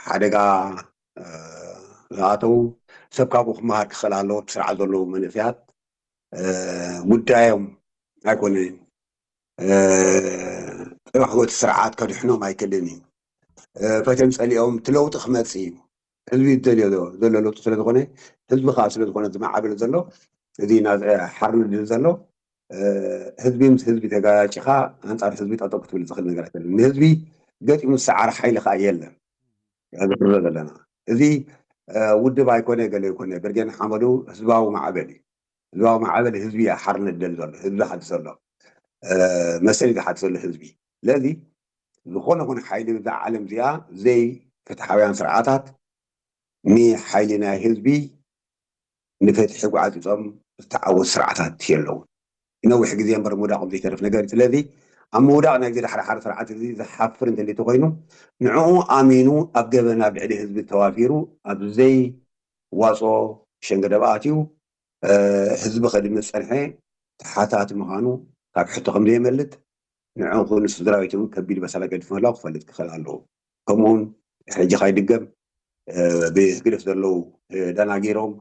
ሓደጋ ዝኣተው ሰብ ካብኡ ክመሃር ክኽእል ኣለዎ እቲ ስርዓት ዘለዉ መንእሰያት ጉዳዮም ኣይኮነን ሕወሓት ስርዓት ከድሕኖም ኣይክእልን እዩ። ፈትዮም ጸሊኦም እቲ ለውጢ ክመጽእ እዩ። ህዝቢ ዝደልዮ ዘሎ ለውጢ ስለ ዝኾነ፣ ህዝቢ ከዓ ስለ ዝኾነ ዝማዕበል ዘሎ፣ እዚ ናዝዐ ሓርነት ዝብል ዘሎ፣ ህዝቢ ምስ ህዝቢ ተጋጭኻ ኣንጻር ህዝቢ ጠጠው ክትብል ዝኽእል ነገር ኣይኮነን። ንህዝቢ ገጢሙ ዝሰዓረ ሓይሊ ከዓ የለን። ዝርረ ዘለና እዚ ውድብ ኣይኮነ ገለ ይኮነ፣ ብርጌን ሓመዱ ህዝባዊ ማዕበል እዩ። ህዝባዊ ማዕበል ህዝቢ ሓርነት ደል ዘሎ፣ ህዝቢ ሓቲ ዘሎ፣ መሰል ዝሓቲ ዘሎ ህዝቢ። ስለዚ ዝኾነ ኹን ሓይሊ ብዛ ዓለም እዚኣ ዘይፍትሓውያን ስርዓታት ንሓይሊ ናይ ህዝቢ ንፍትሒ ጓዕፂፆም ዝተዓወቱ ስርዓታት የለውን። ነዊሕ ግዜ እምበር ምውዳቕ ዘይተርፍ ነገር እዩ። ስለዚ ኣብ ምውዳቕ ናይዚ ዳሕረ ሓደ ስርዓት እዚ ዝሓፍር እንተልዩ ተኮይኑ፣ ንዕኡ ኣሚኑ ኣብ ገበን ኣብ ልዕሊ ህዝቢ ተዋፊሩ ኣብ ዘይዋፅኦ ሸንገደብ ኣትዩ ህዝቢ ከድሚ ዝፀንሐ ተሓታቲ ምዃኑ ካብ ሕቶ ከም ዘየመልጥ ንዕኡ ንስድራ ቤት እውን ከቢድ በሰላ ገዲፉ ምህላው ክፈልጥ ክኽእል ኣለዎ። ከምኡውን ሕጂ ካይድገም ብህግደፍ ዘለዉ ደናጊሮም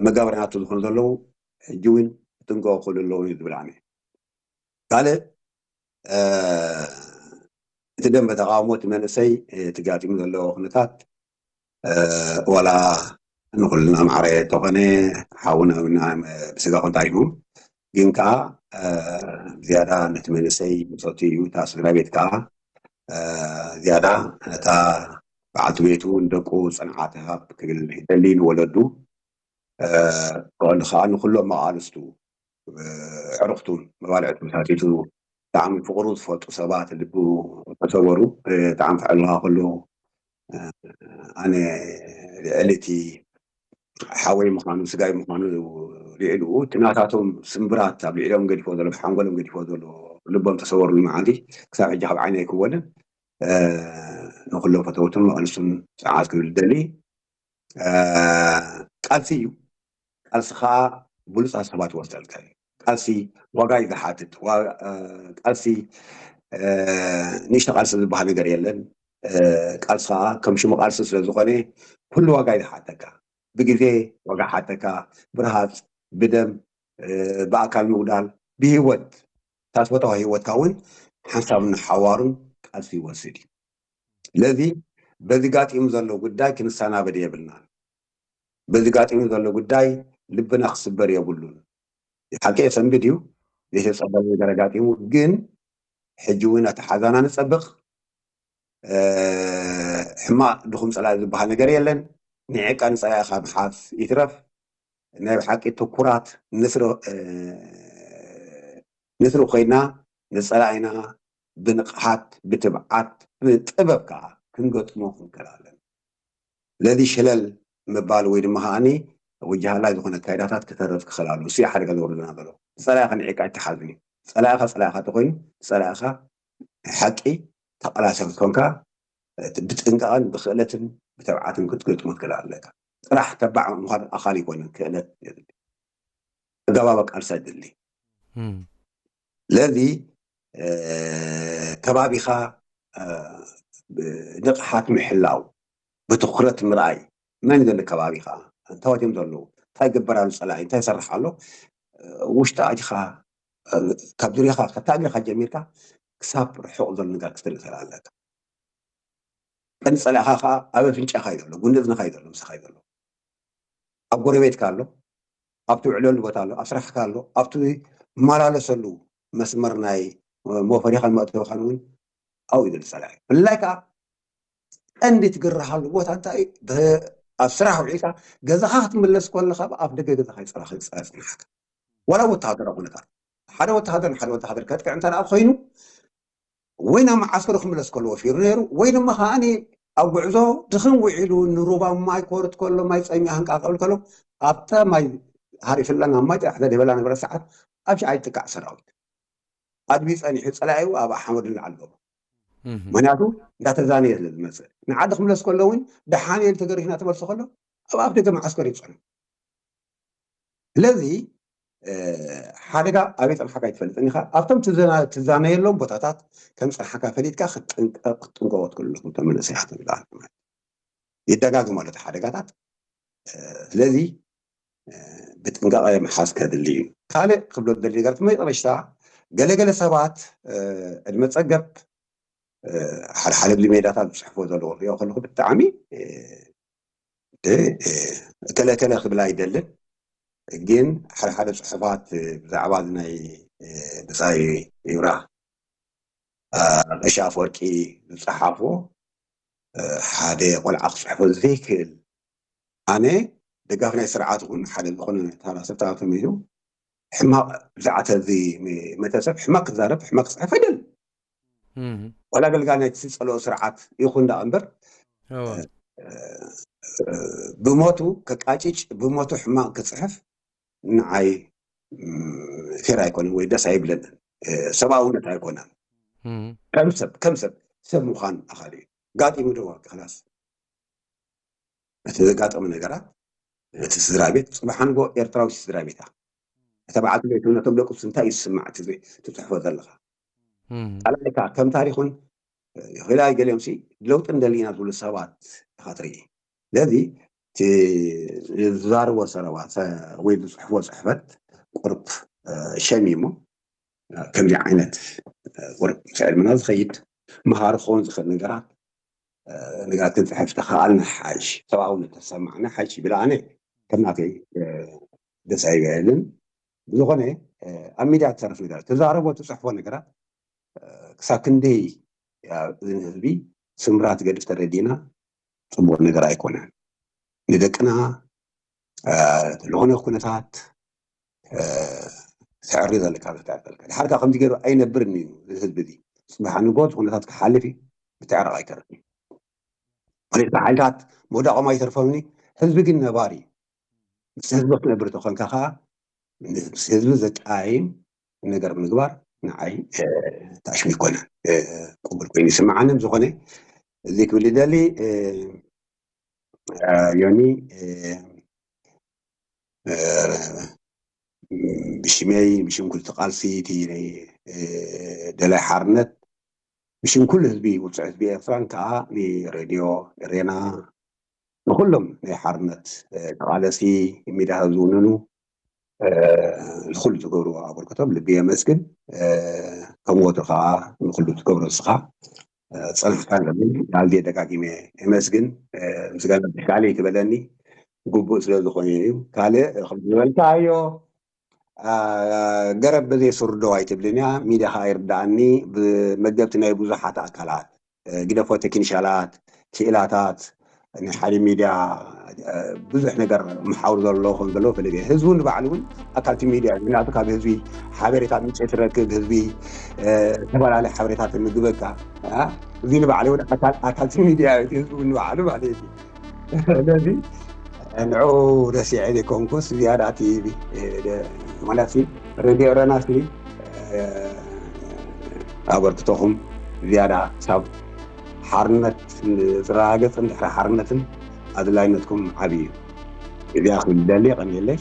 መጋበርያ ናቱ ዝኾኑ ዘለዉ ሕጂ እውን ክጥንቀቑ ክኽእሉ ኣለዎም እዩ ዝብል ኣነ። ካልእ እቲ ደንበ ተቃውሞ እቲ መንእሰይ እቲ ጋጢሙ ዘለዎ ኩነታት ዋላ ንኩልና ማዕረ ተኾነ ሓውና ብስጋ ኮንታ እዩ ግን ከዓ ዝያዳ ነቲ መንእሰይ ምሰቱ እዩ እታ ስድራ ቤት ከዓ ዝያዳ ነታ በዓልቲ ቤቱ ንደቁ ፅንዓት ሃብ ክብል ይደሊ ንወለዱ ቀሉ ከዓ ንኩሎም መቃልስቱ ዕርክቱን መባልዕቱ መሳቲቱ ብጣዕሚ ፍቅሩ ዝፈልጡ ሰባት ልቡ ተሰበሩ ብጣዕሚ ክዕልኻ ከሎ ኣነ ልዕሊ እቲ ሓወይ ምዃኑ ስጋይ ምዃኑ ልዕልኡ እቲ ናታቶም ስምብራት ኣብ ልዕሊኦም ገዲፎ ዘሎ ብሓንጎሎም ገዲፎ ዘሎ ልቦም ተሰወሩሉ መዓልቲ ክሳብ ሕጂ ካብ ዓይነ ኣይክወልን ንኩሎም ፈተውቱን መቐልሱን ሰዓት ክብል ደሊ ቃልሲ እዩ። ቃልሲ ከዓ ብሉፃት ሰባት ይወስደልካ እዩ። ቃልሲ ዋጋ እዩ ዝሓትት። ቃልሲ ንእሽተ ቃልሲ ዝበሃል ነገር የለን። ቃልሲ ከዓ ከም ሽሙ ቃልሲ ስለዝኾነ ኩሉ ዋጋ እዩ ዝሓተካ። ብግዜ ዋጋ ሓተካ፣ ብረሃፅ፣ ብደም፣ ብኣካል ምጉዳል፣ ብህይወት ታስወታዊ ህይወትካ እውን ሓንሳብ ንሓዋሩን ቃልሲ ይወስድ እዩ። ስለዚ በዚ ጋጢሙ ዘሎ ጉዳይ ክንሰናበድ የብልናን። በዚ ጋጢሙ ዘሎ ጉዳይ ልብና ክስበር የብሉን። ሓቂ የሰንብድ እዩ፣ ዘይተፀበለ ነገር ኣጋጢሙ፣ ግን ሕጂ እውን ኣተሓዛና ንፀብቕ። ሕማቕ ድኹም ፀላኢ ዝበሃል ነገር የለን። ንዕቃ ንፀላኢኻ ምሓዝ ይትረፍ ናይ ብሓቂ ትኩራት ንስሪ ኮይና ንፀላኢና ብንቕሓት ብትብዓት ብጥበብ ከዓ ክንገጥሞ ክንክእል ኣለና። ስለዚ ሸለል ምባል ወይ ድማ ከዓኒ ወጃሃላይ ዝኾነ ኣካይዳታት ክተርፍ ክኽእል ኣሎ። እሱ ሓደጋ ዘውርደና ዘሎ ፀላኢኻ ንዒቃ ኣይተሓዝን እዩ። ፀላኢኻ ፀላኢኻ ተኮይኑ ፀላኢኻ ሓቂ ተቐላሰብ ኮንካ ብጥንቃቐን ብክእለትን ብተብዓትን ክትገጥሞ ትክእል ኣለካ። ጥራሕ ተባዕ ምዃን ኣኻል ይኮንን ክእለት የድሊ። ኣገባብ ቃልሲ ኣድሊ። ስለዚ ከባቢኻ ንቕሓት ምሕላው ብትኩረት ምርኣይ መን ዘሎ ከባቢኻ እንታይ እዮም ዘለዉ እንታይ ገበር ኣሎ ፀላኢ እንታይ ይሰርሕ ኣሎ ውሽጢ ኣቲኻ ካብ ዙርያኻ ከታግልካ ጀሚርካ ክሳብ ርሑቕ ዘሎ ነገር ክትርኢ ትኽእል ኣለካ። ቀንዲ ፀላኢኻ ከዓ ኣብ ኣፍንጫኻ እዩ ዘሎ፣ ጉንዲ እዝንኻ እዩ ዘሎ፣ ምሳኻ እዩ ዘሎ። ኣብ ጎረቤትካ ኣሎ፣ ኣብቲ ውዕለሉ ቦታ ኣሎ፣ ኣብ ስራሕካ ኣሎ፣ ኣብቲ መላለሰሉ መስመር ናይ መወፈሪኻን መእተዊኻን እውን ኣብኡ እዩ ዘሎ ፀላኢ። ብፍላይ ከዓ ቀንዲ ትግረሃሉ ቦታ እንታይ ኣብ ስራሕ ውዒልካ ገዛኻ ክትምለስ ከለካ ኣብ ደገ ገዛኻ ይፀላኻ ይፀላፅናሓካ ዋላ ወተሃደር ኣኮነካ ሓደ ወተሃደር ንሓደ ወተሃደር ከጥቅዕ እንተ ደኣ ኮይኑ ወይ ናብ መዓስከሩ ክምለስ ከሎ ወፊሩ ነይሩ ወይ ድማ ከዓኒ ኣብ ጉዕዞ ድኽም ውዒሉ ንሩባ ማይ ኮርት ከሎ ማይ ፀሚያ ክንቃቀል ከሎ ኣብታ ማይ ሃሪፍላ ናብ ማይ ጥራሕ ተደበላ ነበረ ሰዓት ኣብ ሸዓ ይጥቃዕ ሰራዊት ኣድቢ ፀኒሑ ፀላኢኡ ኣብ ሓመዱ ንላዓል ገቡ ምክንያቱ እንዳተዛነየ ስለ ዝመፅእ ንዓዲ ክምለስ ከሎ እውን ደሓን የሉ ተገሪፍና ተመልሶ ከሎ ኣብ ኣፍ ደገ መዓስከር ይፀኑ ስለዚ ሓደጋ ኣበይ ፀንሓካ ይትፈልጥን ኢካ ኣብቶም ትዛነየሎም ቦታታት ከም ፀንሓካ ፈሊጥካ ክትጥንቀቅ ክትጥንቀቆ ትክእሉ ኣለኩም ተመለሰ ኢካ ትብል ማለት ይደጋግም ኣሎ ሓደጋታት ስለዚ ብጥንቃቐ ምሓዝ ከድሊ እዩ ካልእ ክብሎ ደሊ ነገር መጨረሽታ ገለገለ ሰባት ዕድመ ፀገብ ሓደ ሓደ ኣብዚ ሜዳታት ዝፅሕፎ ዘለዎ ክሪኦ ከለኩ ብጣዕሚ እከለ እከለ ክብል ኣይደልን። ግን ሓደ ሓደ ፅሑፋት ብዛዕባ ናይ ብፃይ ይብራ ቀሺ ኣፈወርቂ ዝፀሓፎ ሓደ ቆልዓ ክፅሕፎ ዘይክእል፣ ኣነ ደጋፊ ናይ ስርዓት ይኹን ሓደ ዝኾነ ተራ ሰብ ተባተመ ኢሉ ሕማቕ ብዛዕባ እዚ መተሰብ ሕማቕ ክዛረብ ሕማቕ ክፅሕፍ ኣይደልን። ዋላ ኣገልጋሊ ናይቲ ዝፀልኦ ስርዓት ይኹን ደኣ እምበር ብሞቱ ከቃጭጭ ብሞቱ ሕማቕ ክፅሕፍ ንዓይ ፌር ኣይኮነን ወይ ደስ ኣይብለንን። ሰብኣውነት ኣይኮነን። ከም ሰብ ከም ሰብ ሰብ ምዃን ኣኻል እዩ። ጋጢሙ ዶ ክላስ እቲ ዘጋጠመ ነገራት እቲ ስድራ ቤት ፅባሕ ንጎ ኤርትራዊ ስድራ ቤታ እታ በዓልቲ ቤት ነቶም ደቁ እንታይ ይስማዕ ትፅሕፎ ዘለካ ካልኣይካ ከም ታሪኹን ይኽእላ ገሊኦም ሲ ለውጢ እንደሊና ዝብሉ ሰባት ኢኻ ትርኢ። ስለዚ ዝዛርቦ ሰረባ ወይ ዝፅሕፎ ፅሕፈት ቁርብ ሸም እሞ ከምዚ ዓይነት ቁርብ ምስ ዕድመና ዝኸይድ መሃሪ ክኸውን ዝኽእል ነገራት ነገራት ክንፅሕፍ ተኸኣልና ሓይሽ ሰብኣውነት ተሰማዕና ሓይሽ ይብል ኣነ ከም ናተይ ደስ ኣይበለንን። ብዝኾነ ኣብ ሚድያ ትሰርፍ ነገራት ትዛረቦ ትፅሕፎ ነገራት ክሳብ ክንደይ ንህዝቢ ስምራ ትገድፍ ተረዲእና ፅቡቅ ነገር ኣይኮነን። ንደቅና ዝኾነ ኩነታት ተዕሪ ዘለካ ብትዕርቅ ዘለካ ድሓር ከዓ ከምዚ ገይሩ ኣይነብርን እዩ ህዝቢ እዚ ፅባሕ ንጎት ኩነታት ክሓልፍ እዩ ብትዕርቅ ኣይተርፍን ማለት ሓይልታት መውዳቆም ኣይተርፎምኒ ህዝቢ ግን ነባሪ ምስ ህዝቢ ክትነብር ተኾንካ ከዓ ምስ ህዝቢ ዘቀያይም ነገር ምግባር ንዓይ ታሽሚ ይኮነ ቅቡል ኮይኑ ይስምዓኒ ዝኾነ እዚ ክብል ይደሊ ዮኒ ብሽመይ ብሽም ኩሉ ቃልሲ እቲ ደላይ ሓርነት ብሽም ኩሉ ህዝቢ ውፅዕ ህዝቢ ኤርትራን ከዓ ንሬድዮ ሬና ንኩሎም ናይ ሓርነት ተቃለሲ ሚድያ ዝውንኑ ንኩሉ ዝገብርዎ ኣበርክቶ ብልቢ የመስግን ከም ወትሩ ከዓ ንኩሉ ትገብሮ ንስኻ ፀንሕካ ንብል ዳልዜ ደጋጊመ የመስግን ምስጋና ብካሊ ትበለኒ ግቡእ ስለ ዝኾነ እዩ ካልእ ከም ዝበልካዮ ገረብ በዘይ ስርዶ ኣይትብልን እያ ሚድያ ከዓ ይርዳእኒ ብመገብቲ ናይ ብዙሓት ኣካላት ግደፎ ቴክኒሻላት ክኢላታት ናይ ሓደ ሚድያ ብዙሕ ነገር መሓውር ዘሎ ከም ዘለዎ ፈለገ ህዝቡ ንባዕሉ እውን ኣካልቲ ሚድያ ምክንያቱ ካብ ህዝቢ ሓበሬታ ምንጭ ትረክብ ህዝቢ ዝተፈላለየ ሓበሬታት ምግበካ እዚ ንባዕሉ እውን ኣካልቲ ሚድያ ህዝቡ ንባዕሉ ማለት እዩ ስለዚ ንዑ ረሲዐ ዘይኮንኩስ ዝያዳ እቲ ማለት ሬድዮ ረና ኣበርክቶኹም ዝያዳ ክሳብ ሓርነት ዝረጋገፅን ድሕሪ ሓርነትን ኣድላይነትኩም ዓብዪ እዩ። እዚኣ ክብል ደሊ ቀኒለይ።